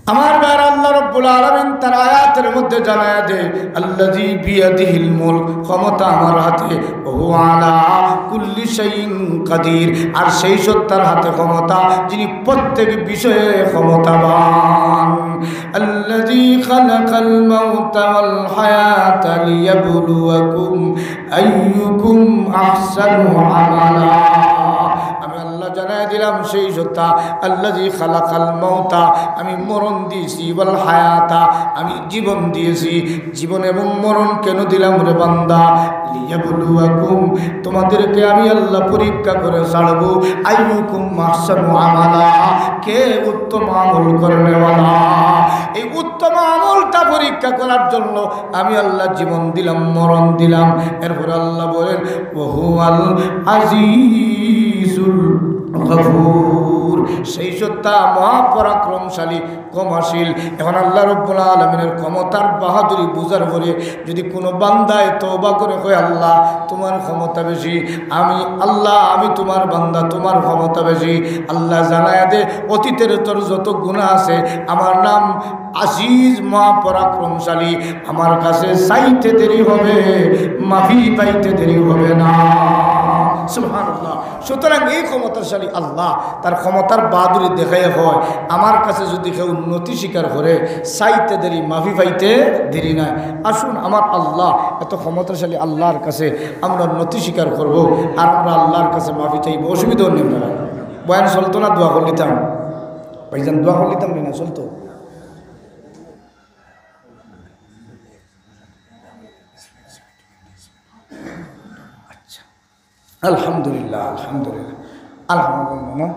আমার ভাইরা, আল্লাহ রব্বুল আলামিন তার আয়াতের মধ্যে জানায় দে, "আল্লাযী বিয়াদিহিল মুলক", ক্ষমতা আমার হাতে, "ওয়া হুয়া আলা কুল্লি শাইইন কাদির", আর সেই সত্তার হাতে ক্ষমতা, যিনি প্রত্যেক বিষয়ে ক্ষমতাবান। "আল্লাযী খালাকাল মাউতা ওয়াল হায়াতা লিয়াবলুয়াকুম আইয়ুকুম আহসানু আমালা।" আমি আল্লাহ জানাই দিলাম সেই সত্তা, "আল্লাযী খালাকাল মাউতা", আমি মরণ দিয়েছি, "ওয়াল হায়াতা", আমি জীবন দিয়েছি। জীবন এবং মরণ কেন দিলাম রে বান্দা? "লিয়াবলুয়াকুম", তোমাদেরকে আমি আল্লাহ পরীক্ষা করে ছাড়বো। "আইয়ুকুম আহসানু আমালা", কে উত্তম আমল করনেওয়ালা। এই উত্তম আমলটা পরীক্ষা করার জন্য আমি আল্লাহ জীবন দিলাম, মরণ দিলাম। এরপরে আল্লাহ বলেন, "ওয়া হুয়াল আজিজুল গফুর", সেই সত্তা মহাপরাক্রমশালী, ক্ষমাশীল। এখন আল্লাহ রব্বুল আলামিনের ক্ষমতার বাহাদুরি বুঝার পরে যদি কোনো বান্দায় তওবা করে কয়, "আল্লাহ, তোমার ক্ষমতা বেশি, আমি আল্লাহ, আমি তোমার বান্দা, তোমার ক্ষমতা বেশি", আল্লাহ জানায় দে, "অতীতের তোর যত গুনাহ আছে, আমার নাম আজিজ, মহাপরাক্রমশালী, আমার কাছে চাইতে দেরি হবে, মাফি পাইতে দেরি হবে না।" সুবহানাল্লাহ। সুতরাং এই ক্ষমতাশালী আল্লাহ তার ক্ষমতার বাহাদুরি দেখাইয়া কয়, "আমার কাছে যদি কেউ নতি স্বীকার করে, চাইতে দেরি, মাফি পাইতে দেরি নাই।" আসুন, আমার আল্লাহ, এত ক্ষমতাশালী আল্লাহর কাছে আমরা নতি স্বীকার করব, আর আমরা আল্লাহর কাছে মাফি চাইব। অসুবিধা নেই। বয়ান চলতো না, দোয়া করলিতাম ভাইজান, দোয়া করলিতাম না, চলতো? আচ্ছা, আলহামদুলিল্লাহ, আলহামদুলিল্লাহ, আলহামদুলিল্লাহ।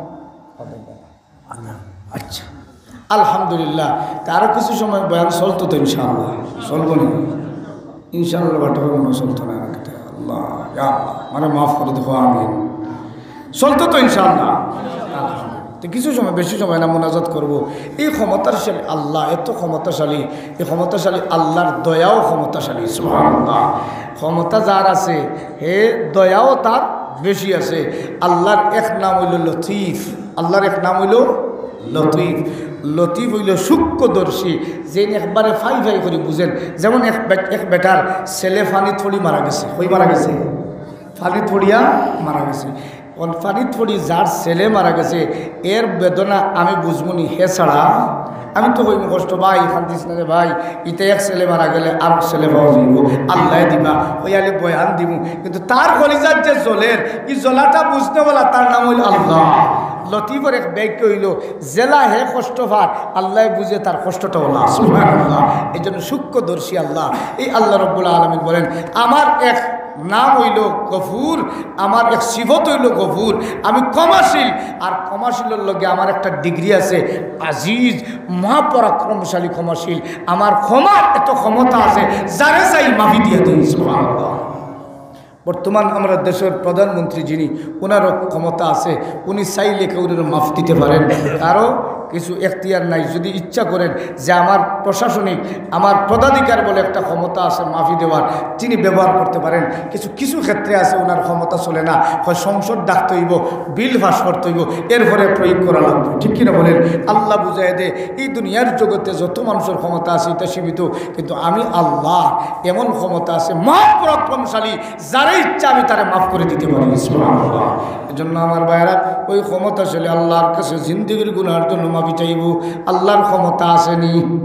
আচ্ছা, আলহামদুলিল্লাহ। তা আরো কিছু সময় বয়ান চলতো তো ইনশাআল্লাহ? চলবো না? ইনশাআল্লাহ বাটে মনে চলতো না। আল্লাহ, ইয়া আল্লাহ, মানে মাফ করে দেবো, আমিন। চলতো তো ইনশাআল্লাহ? আলহামদুলিল্লাহ। তো কিছু সময়, বেশি সময় না, মোনাজাত করব। এই ক্ষমতাশালী আল্লাহ, এত ক্ষমতাশালী, এই ক্ষমতাশালী আল্লাহর দয়াও ক্ষমতাশালী। সুবহানাল্লাহ। ক্ষমতা যার আছে, হে দয়াও তার বেশি আছে। আল্লাহর এক নাম অইলো লতিফ। আল্লাহর এক নাম অইলো লতিফ। লতিফ অইলো সূক্ষ্মদর্শী, যেইন একবারে ফাই ফাই করি বুঝেন। যেমন এক বে-, এক বেটার ছেলে পানিত পড়ি মারা গেছে। কই মারা গেছে? পানিত পড়িয়া মারা গেছে। অখন পানিত পড়ি যার ছেলে মারা গেছে, এর বেদনা আমি বুঝমুনি হে ছাড়া। আমি তো কইমু, "কষ্ট ভাই, কান্দিস না রে ভাই, ইতা এক ছেলে মারা গেলে আরক ছেলে পাওয়া যাইবো, আল্লায় দিবা, অউ আইলে বয়ান দিমু।" কিন্তু তার কলিজার যে জ্বলের, ই জ্বলাটা বুঝনেওয়ালা, তার নাম অইলো আল্লাহ। লতিফর এক বাক্য অইলো, যেলা হে কষ্ট পার, আল্লায় বুঝে তার কষ্টটা অলা। সুবহানাল্লাহ। এই জন্য সূক্ষ্মদর্শী আল্লাহ। এই আল্লাহ রব্বুল আলামিন বলেন, আমার এক নাম অইলো গফুর, আমার এক সিফত অইলো গফুর। আমি ক্ষমাশীল, আর ক্ষমাশীলর লগে আমার একটা ডিগ্রি আছে আজিজ, মহাপরাক্রমশালী ক্ষমাশীল। আমার ক্ষমার এত ক্ষমতা আছে, যারে চাই মাফি দিয়া দেই। সুবহানাল্লাহ। বর্তমান আমরা দেশের প্রধানমন্ত্রী যিনি, ওনারও ক্ষমতা আছে, উনি চাইলে কেউরে মাফ দিতে পারেন, কারো কিছু এখতিয়ার নাই। যদি ইচ্ছা করেন যে আমার প্রশাসনিক, আমার পদাধিকার বলে একটা ক্ষমতা আছে মাফি দেওয়ার, তিনি ব্যবহার করতে পারেন। কিছু কিছু ক্ষেত্রে আছে ওনার ক্ষমতা চলে না, হয় সংসদ ডাকতে হইব, বিল পাস করতে হইব, এরপরে প্রয়োগ করা লাগবে। ঠিক কিনা বলেন? আল্লাহ বুঝাই দে, এই দুনিয়ার জগতে যত মানুষের ক্ষমতা আছে এটা সীমিত, কিন্তু আমি আল্লাহ এমন ক্ষমতা আছে, মহাপরাক্রমশালী, যারে ইচ্ছা আমি তারে মাফ করে দিতে পারি। সুবহানাল্লাহ। এজন্য আমার ভাইরা, ওই ক্ষমতাশালী আল্লাহর কাছে জিন্দেগির গুনার জন্য মাফি চাইব। আল্লাহর ক্ষমতা আছেনি?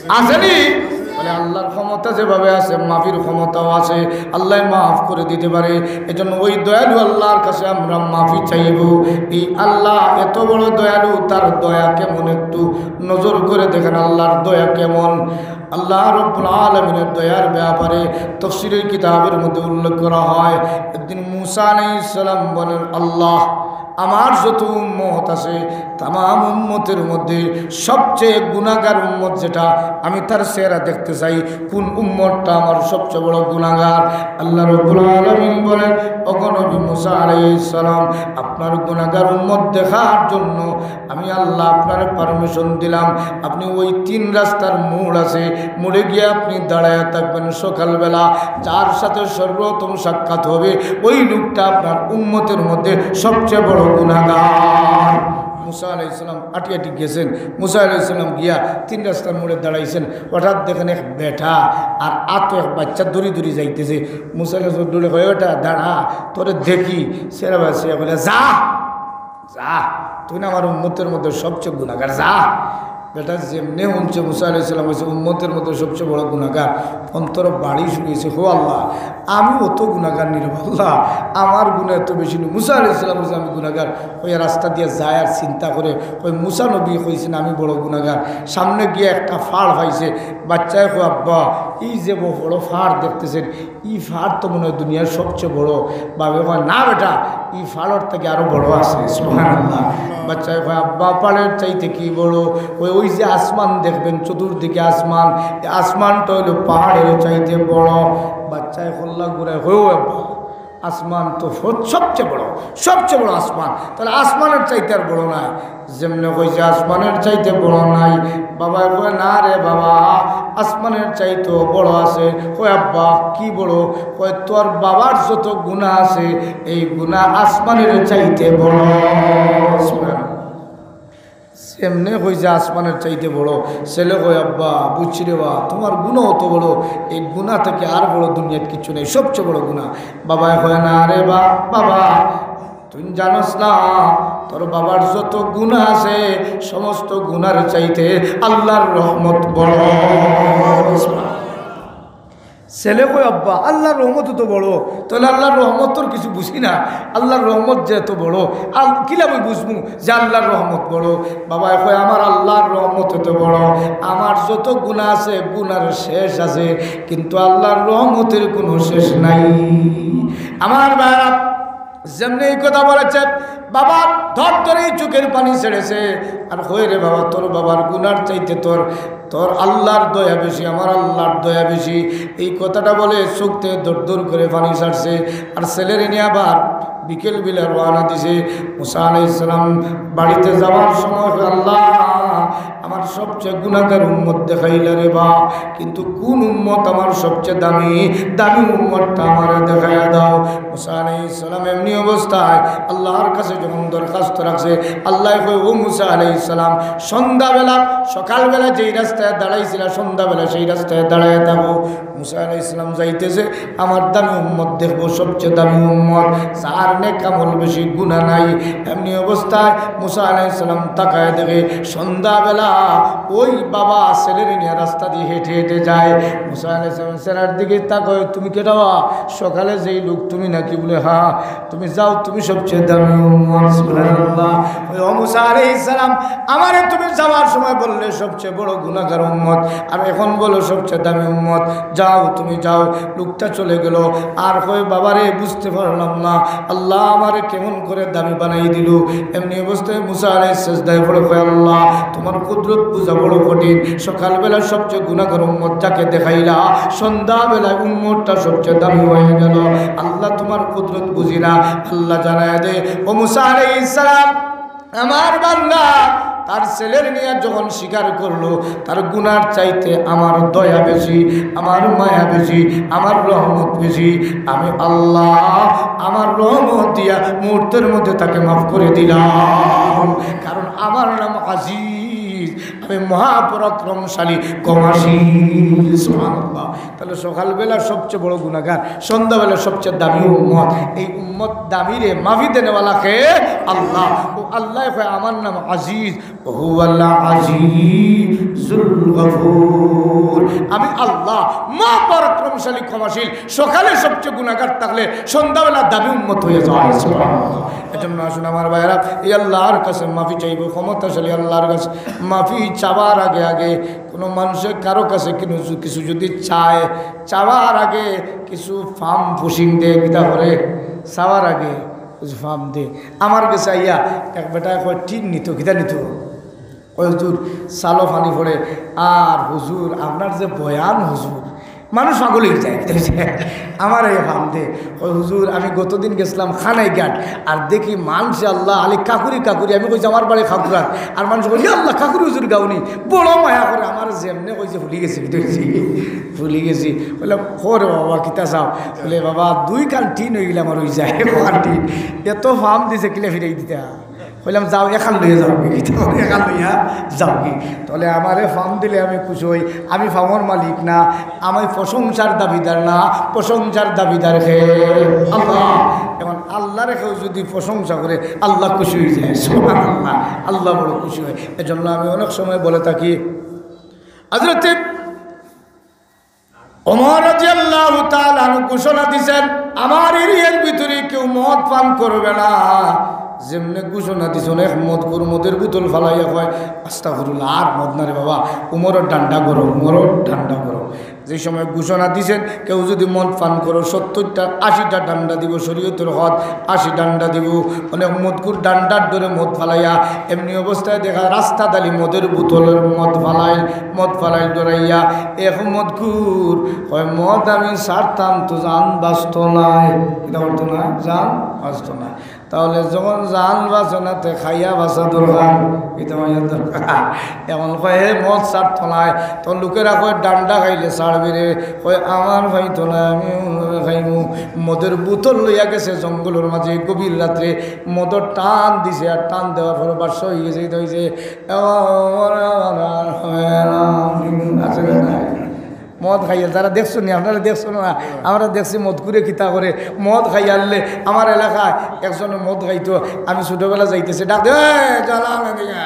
আছেনি? বলে, আল্লাহর ক্ষমতা যেভাবে আছে, মাফির ক্ষমতাও আছে। আল্লাহ মাফ করে দিতে পারে। এজন্য ওই দয়ালু আল্লাহর কাছে আমরা মাফি চাইব। এই আল্লাহ এত বড় দয়ালু, তার দয়া কেমন একটু নজর করে দেখেন, আল্লাহর দয়া কেমন। আল্লাহ রব্বুল আলামিনের দয়ার ব্যাপারে তফসিরের কিতাবের মধ্যে উল্লেখ করা হয়, একদিন মুসা আলাইহিস সালাম বলেন, "আল্লাহ, আমার যত উম্মত আছে, তামাম উম্মতের মধ্যে সবচেয়ে গুনাহগার উম্মত যেটা, আমি তার চেহারা দেখতে চাই, কোন উম্মতটা আমার সবচেয়ে বড় গুনাহগার?" আল্লাহ রব্বুল আলামিন বলেন, "ওগো নবী মুসা আলাইহিস সালাম, আপনার গুনাহগার উম্মত দেখার জন্য আমি আল্লাহ আপনারে পারমিশন দিলাম, আপনি ওই তিন রাস্তার মোড় আছে, মোড়ে গিয়া আপনি দাঁড়াইয়া থাকবেন। সকালবেলা যার সাথে সর্বপ্রথম সাক্ষাৎ হবে, ওই লোকটা আপনার উম্মতের মধ্যে সবচেয়ে বড় গুনাহগার।" মুসা আলাইহিস সালাম আটি আটি গেছেন। মুসা আলাইহিস সালাম গিয়া তিন রাস্তার মোড়ে দাঁড়াইছেন। হঠাৎ দেখেন এক বেটা আর আতো এক বাচ্চা দৌড়ি দৌড়ি যাইতেছে। মুসা আলাইহিস সালাম দৌড়ে কয়, "বেটা, দাঁড়া, তোরে দেখি।" সেরা বাচ্চা বলে, "যা।" "যা, তুই না আমার উম্মতের মধ্যে সবচেয়ে গুনাহগার, যা।" বেটা যেমনে হুনছে মুসা আলাইহিস সালাম কইছে উম্মতের মধ্যে সবচেয়ে বড় গুনাহগার, অন্তর বাড়ি শুনিছে, "হো আল্লাহ, আমি অত গুনাহগার নি রে আল্লাহ, আমার গুনাহ এত বেশি নি।" মুসা আলাইহিস সালাম কইছে, "আমি গুনাহগার।" ওই রাস্তা দিয়া যায় আর চিন্তা করে, ওই মুসা নবী কইছেন, "আমি বড় গুনাহগার।" সামনে গিয়া একটা ফাড় পাইছে, বাচ্চায় কয়, "আব্বা, এই যে বড় ফাড় দেখতেছেন, ই ফাড় তো মনে হয় দুনিয়ার সবচেয়ে বড়।" বাবা কয়, "না বেটা, ই ফাড়র থেকে আরো বড় আছে।" সুবহানাল্লাহ। বাচ্চায় কয়, "আব্বা, ফাড়র চাইতে কি বড়?" কয়, "ওই যে আসমান দেখবেন, চতুর্দিকে আসমান, এই আসমানটা হইলো পাহাড়ের চাইতে বড়।" বাচ্চায় কল্লা ঘুরায় কয়, "ও আব্বা, আসমান তো ফ-, সবচেয়ে বড়, সবচেয়ে বড় আসমান, তাহলে আসমানের চাইতে আর বড় নাই।" যেমনে কইছে আসমানের চাইতে বড় নাই, বাবায় কয়, "না রে বাবা, আসমানের চাইতেও বড় আছে।" কয়, "আব্বা, কি বড়?" কয়, "তোর বাবার যত গুনাহ আছে, এই গুনাহ আসমানের চাইতে বড়।" যেমনে কইছে আসমানের চাইতে বড়, ছেলে কয়, "আব্বা, বুঝছি রে বা, তোমার গুনাহ অত বড়, এই গুনাহ থেকে আর বড় দুনিয়াত কিচ্ছু নেই, সবচেয়ে বড় গুনাহ।" বাবায় কয়, "না রে বা, বাবা, তুই জানোস না, তোর বাবার যত গুনাহ আছে, সমস্ত গুনার চাইতে আল্লাহর রহমত বড়।" ছেলে কয়, "আব্বা, আল্লাহর রহমত তো বড়, তাহলে আল্লাহর রহমতর কিছু বুঝি না, আল্লাহর রহমত যে এত বড়, আল-, কিলা আমি বুঝমু যে আল্লাহর রহমত বড়?" বাবায় কয়, "আমার আল্লাহর রহমত এত বড়, আমার যত গুনাহ আছে, গুনার শেষ আছে, কিন্তু আল্লাহর রহমতের কোনো শেষ নাই।" আমার ভাইরা, যেমনে এই কথা বলেছে, বাবা ধর ধরে চোখের পানি ছেড়েছে। আর কয়, "রে বাবা, তোর বাবার গুনার চাইতে তোর, তোর আল্লাহর দয়া বেশি, আমার আল্লাহর দয়া বেশি।" এই কথাটা বলে চোখ থেকে দর দর করে পানি ছাড়ছে। আর ছেলেরে নিয়া আবার বিকেল বেলা রওয়ানা দিছে। মুসা আলাইহিস সালাম বাড়িতে যাওয়ার সময় কয়, "আল্লাহ, আমার সবচেয়ে গুনাহগার উম্মত দেখাইলা রে বা, কিন্তু কোন উম্মত আমার সবচেয়ে দামি, দামি উম্মতটা আমারে দেখাইয়া দাও।" মুসা আলাইহিস সালাম এমনি অবস্থায় আল্লাহর কাছে যখন দরখাস্ত রাখছে, আল্লাহ কয়, "ও মুসা আলাইহিস সালাম, সন্ধ্যাবেলা, সকালবেলা যেই রাস্তায় দাঁড়াইছিলা, সন্ধ্যাবেলা সেই রাস্তায় দাঁড়ায় থাকো।" মুসা আলাইহিস সালাম যাইতেছে, আমার দামি উম্মত দেখবো, সবচেয়ে দামি উম্মত, যার নেক আমল বেশি, গুনাহ নাই। এমনি অবস্থায় মুসা আলাইহিস সালাম তাকায় দেখে, সন্ধ্যাবেলা ওই বাবা ছেলেরে নিয়া রাস্তা দিয়া হেঁটে হেঁটে যায়। মুসা আলাইহিস সালাম ছেলের দিকে তাকায়, "তুমি কেডা বা? সকালে যেই লোক তুমি নাকি?" বলে, "হ্যাঁ।" "তুমি যাও, তুমি সবচেয়ে দামি উম্মত।" সুবহানাল্লাহ। ওই, "ও মুসা আলাইহিস সালাম, আমারে তুমি যাওয়ার সময় বললে সবচেয়ে বড় গুনাহগার উম্মত, আর এখন বলো সবচেয়ে দামি উম্মত। যাও, তুমি যাও।" লোকটা চলে গেল। আর কয়, "বাবারে, বুঝতে পারলাম না, আল্লাহ আমারে কেমন করে দামি বানাই দিল।" এমনি অবস্থায় মুসা আলাইহিস সেজদায় পড়ে কয়, "আল্লাহ, তোমার কুদরত বুঝা বড় কঠিন। সকালবেলা সবচেয়ে গুনাহগার উম্মত যাকে দেখাইলা, সন্ধ্যাবেলায় উম্মতটা সবচেয়ে দামি হয়ে গেল। আল্লাহ, তোমার কুদরত বুঝি না।" আল্লাহ জানায় দে, ও মুসা আলাইহিস সালাম, আমার বান্দা তার ছেলের নিয়ে যখন স্বীকার করলো, তার গুনার চাইতে আমার দয়া বেশি, আমার মায়া বেশি, আমার রহমত বেশি। আমি আল্লাহ আমার রহমত দিয়া মুহূর্তের মধ্যে তাকে মাফ করে দিলাম, কারণ আমার নাম আজিজ, আমি মহাপরাক্রমশালী, ক্ষমাশীল। সুবহানাল্লাহ। তাহলে সকালবেলা সবচেয়ে বড় গুনাহগার, সন্ধ্যাবেলা সবচেয়ে দামি উম্মত। এই উম্মত দামিরে মাফি দেনেওয়ালা কে? আল্লাহ। ও আল্লাহ কয়, "আমার নাম আজিজ, হুয়াল আজিজুল গফুর।" আমি আল্লাহ মহাপরাক্রমশালী, ক্ষমাশীল। সকালে সবচেয়ে গুনাহগার থাকলে সন্ধ্যাবেলা দামি উম্মত হয়ে যায়। সুবহানাল্লাহ। এজন্য আসুন আমার ভাইরা, এই আল্লাহর কাছে মাফি চাইবো, ক্ষমতাশালী আল্লাহর কাছে মাফি চাবার আগে আগে কোনো মানুষে কারো কাছে কিছু, কিছু যদি চায়, চাওয়ার আগে কিছু ফাম ফুসিং দে, কিতা করে, চাওয়ার আগে কিছু ফাম দে। আমার গেছে আইয়া এক বেটায় কয়, "টিন নিত, কিতা নিত?" কয়, "হুজুর, চালো পানি পড়ে, আর হুজুর, আপনার যে বয়ান হুজুর, মানুষ পাগল হয়ে যায়।" আমার এই ফাম দে। কয়, "হুজুর, আমি গতদিন গেছিলাম খানাইঘাট, আর দেখি মানষে আল্লাহ আলি কাকুরি কাকুরি।" আমি কইছি, "আমার বাড়ি খাকুরাত।" আর মানুষ কয়, "ইয়া আল্লাহ, কাকুরি হুজুর গাউনি।" বড় মায়া করে আমার যেমনে কইছে, "ভুলি গেছি, কিতা কইছি, ভুলি গেছি।" বললাম, "খো রে বাবা, কিতা চাও?" বলে, "বাবা, দুই কান টিন হয়ে গেলে আমার হয়ে যায়, এক কান টিন। এত ফাম দিছে, কিলা ফিরাই দিতা?" কইলাম, "যাও, এখান লইয়া যাও, এখান লইয়া যাও।" তাহলে আমারে ফাম দিলে আমি খুশি হই, আমি ফামর মালিক না, আমি প্রশংসার দাবিদার না, প্রশংসার দাবিদার কে? আল্লাহ। এখন আল্লাহরে কেউ যদি প্রশংসা করে, আল্লাহ খুশি হয়ে যায়। সুবহানাল্লাহ, আল্লাহ বড় খুশি হয়। এজন্য আমি অনেক সময় বলে থাকি, হযরতে ওমর রাদিয়াল্লাহু তাআলা আনহু ঘোষণা দিছেন, "আমার এরিয়ার ভিতরে কেউ মদ পান করবে না।" যেমনে ঘোষণা দিছেন, এক মদখুর মদের বোতল ফালাইয়া কয়, "আস্তাগফিরুল্লাহ, আর মদ না রে বাবা।" উমরর ডান্ডা গরম, উমরর ডান্ডা গরম। যে সময় ঘোষণা দিছেন, "কেউ যদি মদ পান করো, সত্তরটা, আশিটা ডান্ডা দিব, শরীয়তর হদ, আশি ডান্ডা দিব।" অনেক মদখুর ডান্ডার ডরে মদ ফালাইয়া, এমনি অবস্থায় দেখা রাস্তা দালি মদের বোতলের মদ ফালাইল, মদ ফালাইল ডরাইয়া। এখন মদখুর কয়, "মদ আমি ছাড়তাম তো জান বাঁচতো নায়।" কিতা করতো না? জান বাঁচতো না। তাহলে যখন জান বাঁচে না, তে খাইয়া বাঁচা দরকার, কিতা খাইয়া দরকার। এখন কয়, "হে মদ ছাড়তো নায়।" তখন লোকেরা কয়, "ডান্ডা খাইলে ছাড়বি রে।" কয়, "আমার খাইতো না, আমি খাইমু।" মদের বোতল লইয়া গেছে জঙ্গলের মাঝে গভীর রাত্রে, মদর টান দিছে, আর টান দেওয়ার পরে বাদশা হয়ে গেছে, এটা হয়েছে, "এবার আমার আর হয় না।" আছে না নাই? মদ খাইয়া, যারা দেখছো নি, আপনারা দেখছো না? আমরা দেখছি মদখুরে কিতা করে। মদ খাইয়া আনলে আমার এলাকায় একজনে মদ খাইতো, আমি ছোটবেলা যাইতেছি, ডাক দে, "এই, জ্বালা না দিয়া।"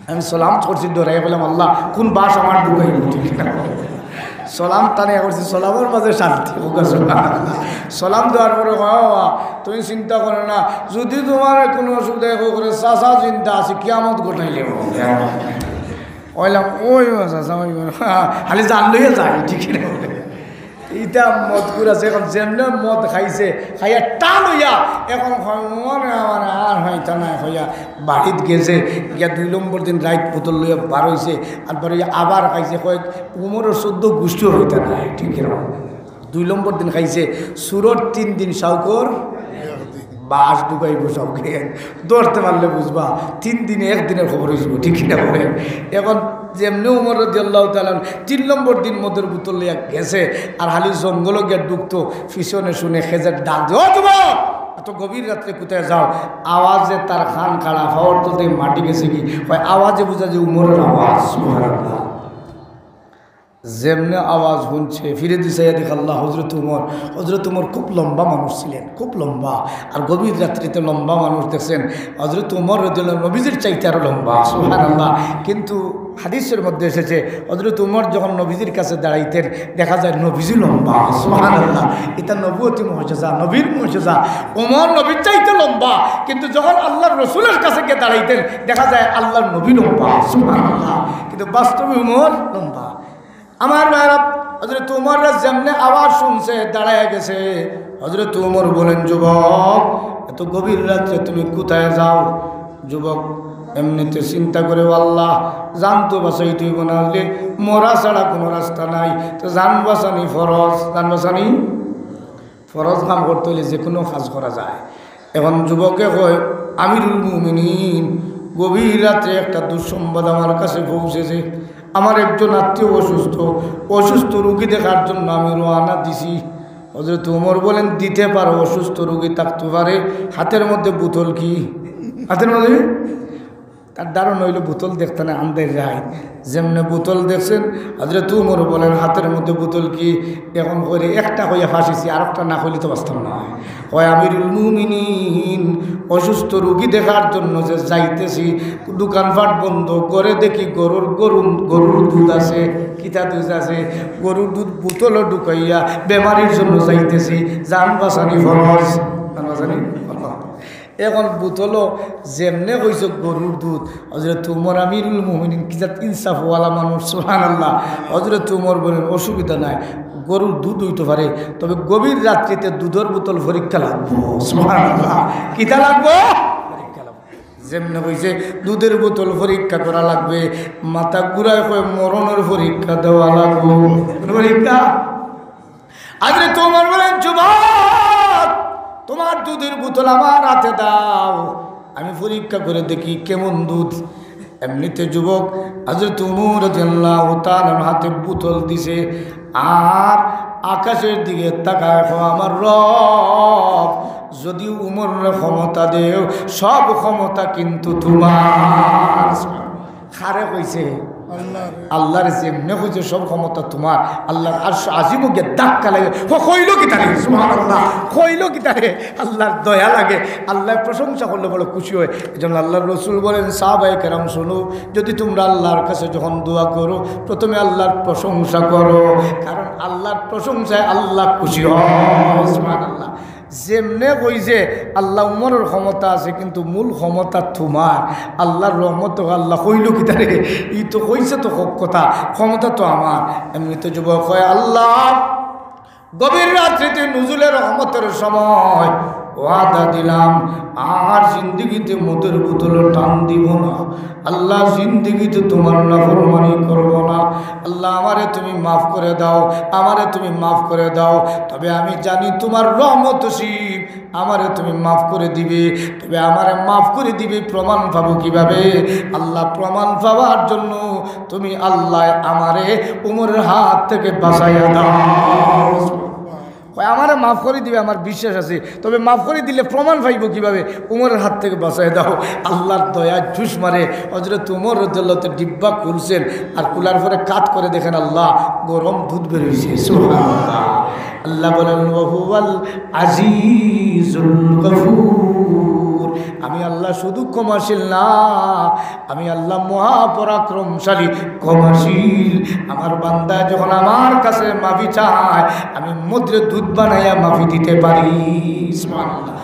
আমি সালাম করছি, ডরাই বললাম, "আল্লাহ, কোন বাস আমার ঢুকাই?" সালাম টানে করছি, সালামের মাঝে শান্তি হোক। সালাম দেওয়ার পরে, "বাবা, তুমি চিন্তা করো না, যদি তোমার কোনো অসুবিধা হোক করে, চাচা চিন্তা আছে, কিয়ামত ঘটাইলে।" কইলাম, "ওই চাচা, ওই খালি জান লইয়া যায়, ঠিক না?" ইটা মদখুর আছে, এখন যেমনে মদ খাইছে, খাইয়া টান হইয়া, এখন কয়, "ওরে আমার আর হইতা না," হইয়া বাড়িত গেছে, গিয়া দুই নম্বর দিন রাইত বোতল লইয়া বার হইছে, আর বার হইয়া আবার খাইছে, কয়, "উমরর চোদ্দ গোষ্ঠীও হইতা না," ঠিক না? দুই নম্বর দিন খাইছে, "সুরর তিন দিন, শাউকর পাশ ঢুকাই বসাও গেন, ধরতে পারলে বুঝবা, তিন দিনে এক দিনের খবর অইযিবো, ঠিক কিনা বলেন? এখন যেমনে উমর রাদিয়াল্লাহু তাআলা আনহু তিন নম্বর দিন মদের বোতল লইয়া গেছে, আর খালি জঙ্গলো গিয়া ঢুকতো, পিছনে শুনে খেজের ডাক দে, "ও যুবক, এত গভীর রাত্রে কোথায় যাও?" আওয়াজে তার কান খাড়া, পাওর তলতে মাটি গেছে কি, কয় আওয়াজে বুঝা যে উমরের আওয়াজ। সুবহানাল্লাহ। যেমনে আওয়াজ হুনছে, ফিরে দি চাইয়া দেখে আল্লাহ, হযরত উমর। হযরত উমর খুব লম্বা মানুষ ছিলেন, খুব লম্বা। আর গভীর রাত্রিতে লম্বা মানুষ দেখছেন, হযরত উমর রাদিয়াল্লাহু আনহু নবীজির চাইতে আরো লম্বা। সুবহানাল্লাহ। কিন্তু হাদিসের মধ্যে এসেছে, হযরত উমর যখন নবীজির কাছে দাঁড়াইতেন, দেখা যায় নবীজি লম্বা। সুবহানাল্লাহ। এটা নবুয়তি মুজিজা, নবীর মুজিজা। উমর নবীর চাইতে লম্বা, কিন্তু যখন আল্লাহর রসুলের কাছে গিয়ে দাঁড়াইতেন, দেখা যায় আল্লাহর নবী লম্বা। সুবহানাল্লাহ। কিন্তু বাস্তবে উমর লম্বা। আমার ভাইরা, হযরত উমর যেমনে আওয়াজ শুনছে, দাঁড়ায় গেছে। হযরত উমর বলেন, "যুবক, এত গভীর রাত্রে তুমি কোথায় যাও?" যুবক এমনিতে চিন্তা করে, "ও আল্লাহ, জান তো বাঁচাইতে অইবো, না হলে মরা ছাড়া কোনো রাস্তা নাই, তো জান বাঁচানি ফরজ, জান বাঁচানি ফরজ কাম করতে অইলে যে কোনো কাজ করা যায়।" এখন যুবকে কয়, "আমিরুল মুমিনিন, গভীর রাতে একটা দুঃসংবাদ আমার কাছে পৌঁছেছে। আমার একজন আত্মীয় অসুস্থ, অসুস্থ রুগী দেখার জন্য আমি রওনা দিছি।" হযরত উমর বলেন, "দিতে পারো, অসুস্থ রুগী থাকতে পারে।" হাতের মধ্যে বোতল কি? হাতের মধ্যে? তার ধারণা অইলো বোতল দেখতে না, আন্দাইর রাইত। যেমনে বোতল দেখছেন, হযরত উমর বলেন, "হাতের মধ্যে বোতল কি?" এখন কইরে, "একটা কইয়া ফাঁসিছি, আর একটা না কইলে তো বাঁচতাম না।" কয়, "আমিরুল মুমিনিন, অসুস্থ রুগী দেখার জন্য যে যাইতেছি, দোকানপাট বন্ধ, ঘরে দেখি গরুর, গরু, গরুর দুধ আছে, কিতা দুধ আছে, গরুর দুধ বোতলো ঢুকাইয়া বেমারির জন্য যাইতেছি, জান বাঁচানি ফরজ।" জান বাঁচানি ফরজ। এখন বোতলো যেমনে কইছে গরুর দুধ, হযরত উমর আমিরুল মুমিনিন কি জাত ইনসাফওয়ালা মানুষ, সুবহানাল্লাহ। হযরত উমর বলেন, "অসুবিধা নাই, গরুর দুধ অইতো পারে, তবে গভীর রাত্রিতে দুধর বোতল পরীক্ষা লাগবো।" সুবহানাল্লাহ। কিতা লাগবো? পরীক্ষা লাগবো। যেমনে কইছে দুধের বোতল পরীক্ষা করা লাগবে, মাথা ঘুরায় কয়, "মরণের পরীক্ষা দেওয়া লাগবো।" পরীক্ষা। হযরত উমর বলেন, "যুবক, তোমার দুধের বোতল আমার হাতে দাও, আমি পরীক্ষা করে দেখি কেমন দুধ।" এমনিতে যুবক হযরত উমর রাদিয়াল্লাহু তাআলা আনহুর হাতে বোতল দিছে, আর আকাশের দিকে তাকায়, কয়, "আমার রব, যদি উমররে ক্ষমতা দেও, সব ক্ষমতা কিন্তু তোমার।" কারে কইছে? আল্লাহরে। আল্লাহরে। যেমনে কইছে, "সব ক্ষমতা তোমার।" আল্লাহর আরশ আজিমো গিয়া ধাক্কা লাগে। হ-, কইলো কিতারে? সুবহানাল্লাহ। কইলো কিতারে? আল্লাহর দয়া লাগে। আল্লাহর প্রশংসা করলে বড় খুশি হয়। এজন্য আল্লাহর রসুল বলেন, "সাহাবায়ে কেরাম, শোনো, যদি তোমরা আল্লাহর কাছে যখন দোয়া করো, প্রথমে আল্লাহর প্রশংসা করো, কারণ আল্লাহর প্রশংসায় আল্লাহ খুশি হয়।" সুবহানাল্লাহ। যেমনে কইছে আল্লাহ, উমরর ক্ষমতা আছে, কিন্তু মূল ক্ষমতা তোমার। আল্লাহর রহমত তো আল্লাহ কইলো কিতারে? ই তো কইছে তো হক কথা, ক্ষমতা তো আমার। এমনিতে যুবক কয়, "আল্লাহ, গভীর রাত্রিতে নুজুলে রহমতের সময় ওয়াদা দিলাম, আর জিন্দেগিতে মদের বোতলো টান দিব না। আল্লাহ, জিন্দেগিতে তোমার নাফরমানি করব না। আল্লাহ, আমারে তুমি মাফ করে দাও, আমারে তুমি মাফ করে দাও। তবে আমি জানি তোমার রহমত নসিব, আমারে তুমি মাফ করে দিবে। তবে আমারে মাফ করে দিবে, প্রমাণ পাবো কিভাবে?" আল্লাহ, প্রমাণ পাওয়ার জন্য তুমি আল্লাহ আমারে উমরের হাত থেকে বাঁচাইয়া দাও। কয়, "আমারে মাফ করে দিবে, আমার বিশ্বাস আছে, তবে মাফ করে দিলে প্রমাণ পাইবো কিভাবে? উমরের হাত থেকে বাঁচাই দাও।" আল্লাহর দয়া জুস মারে, হযরত উমর রাদিয়াল্লাহু তাআলা ডিব্বা খুলছেন, আর খোলার পরে কাত করে দেখেন, আল্লাহ, গরম দুধ বের হইছে। সুবহানাল্লাহ। আল্লাহ বলেন, "ওয়া হুয়াল আজিজুল গফুর।" আমি আল্লাহ শুধু ক্ষমাশীল না, আমি আল্লাহ মহাপরাক্রমশালী, ক্ষমাশীল। আমার বান্দা যখন আমার কাছে মাফি চায়, আমি মদরে দুধ বানাইয়া মাফি দিতে পারি। সুবহানাল্লাহ।